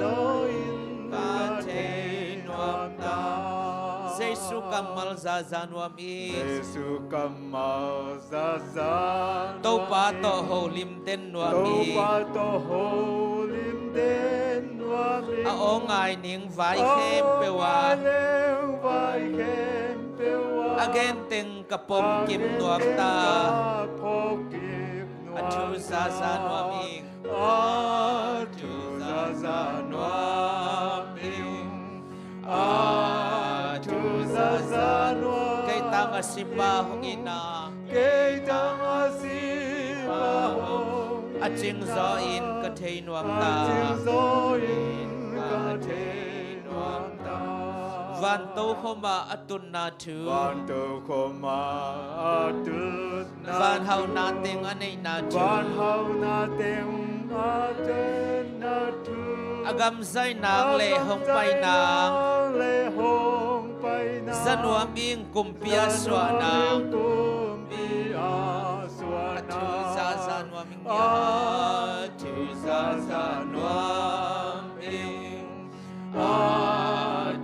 Ka thei nuam ta. Jesu kammal zaza nuam ing. Topa tawh holim den nuam ing. A aw ngai ning vai khempeuh ah. A gen teng ka pom kim nuam ta. A thu zaza nuam ing. A thu zaza nuam ing. A thu zaza nuam. Kei tang a sipa hong in a. Kei tang a sipa hong in a. A cing zaw in ka thei nuam ta. A cing zaw in ka thei nuam ta. Vanto khoma a tunna thu. Vanto khoma a tunna thu. Van hauhna teng a neihna thu. Van hauhna teng a neihna thu. A gam zai nang le hong pai nang. A gam zai nang le hong pai nang. Za nuam ing kumpi a suah nang. Za nuam ing kumpi a suah nang. A thu zaza nuam ing. A thu zaza nuam ing. A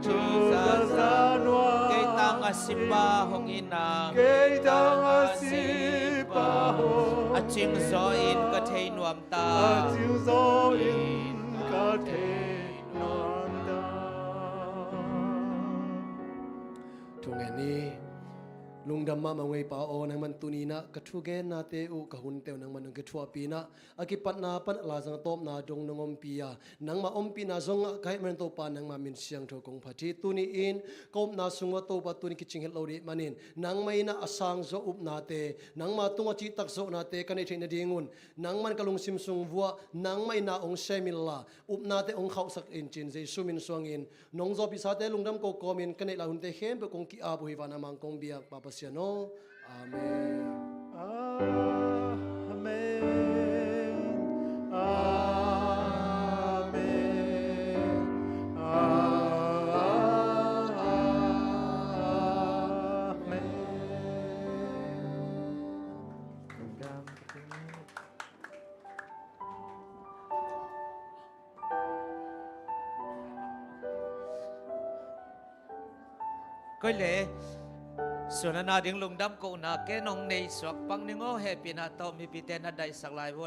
thu zaza nuam. Kei tang a sipa hong in a. Kei tang a sipa hong. A cing zaw in ka thei nuam ta. A cing zaw in ka thei nuam ta. Thu ngen ni. Lungdam mahmah ung ei Pa aw, nangman tuni in a ka thugennate uh ka hunte uh nangman nong kithuahpih in a, a kipatna pan a laizang a tawpna dong nong ompih a, nangma ompihna zong ngah ka hih manin Topa nangma min siangtho kong phat hi. Tuni in ka upna sung uah Topa tuni kicing het lo dih manin nangma in a a sangzaw upnate, nangma tungah cihtak zawhnate ka neih theih nadingun nangman ka lungsim sung uah nangma in a hong sem inla, upnate hong khauhsak in ci-in Jesu min suangin nong zawhpiksate lungdam ko kawmin ka neih lai hunte khempeuh kong ki-ap uh hi. Van a mang kong biak Pa Pasian aw. Amen. Amen. Amen. Amen. Koi le, suan a na ding lungdam kohna ken hong nei suak pang ning aw, hehpihna tawh mipite na daihsak lai vua.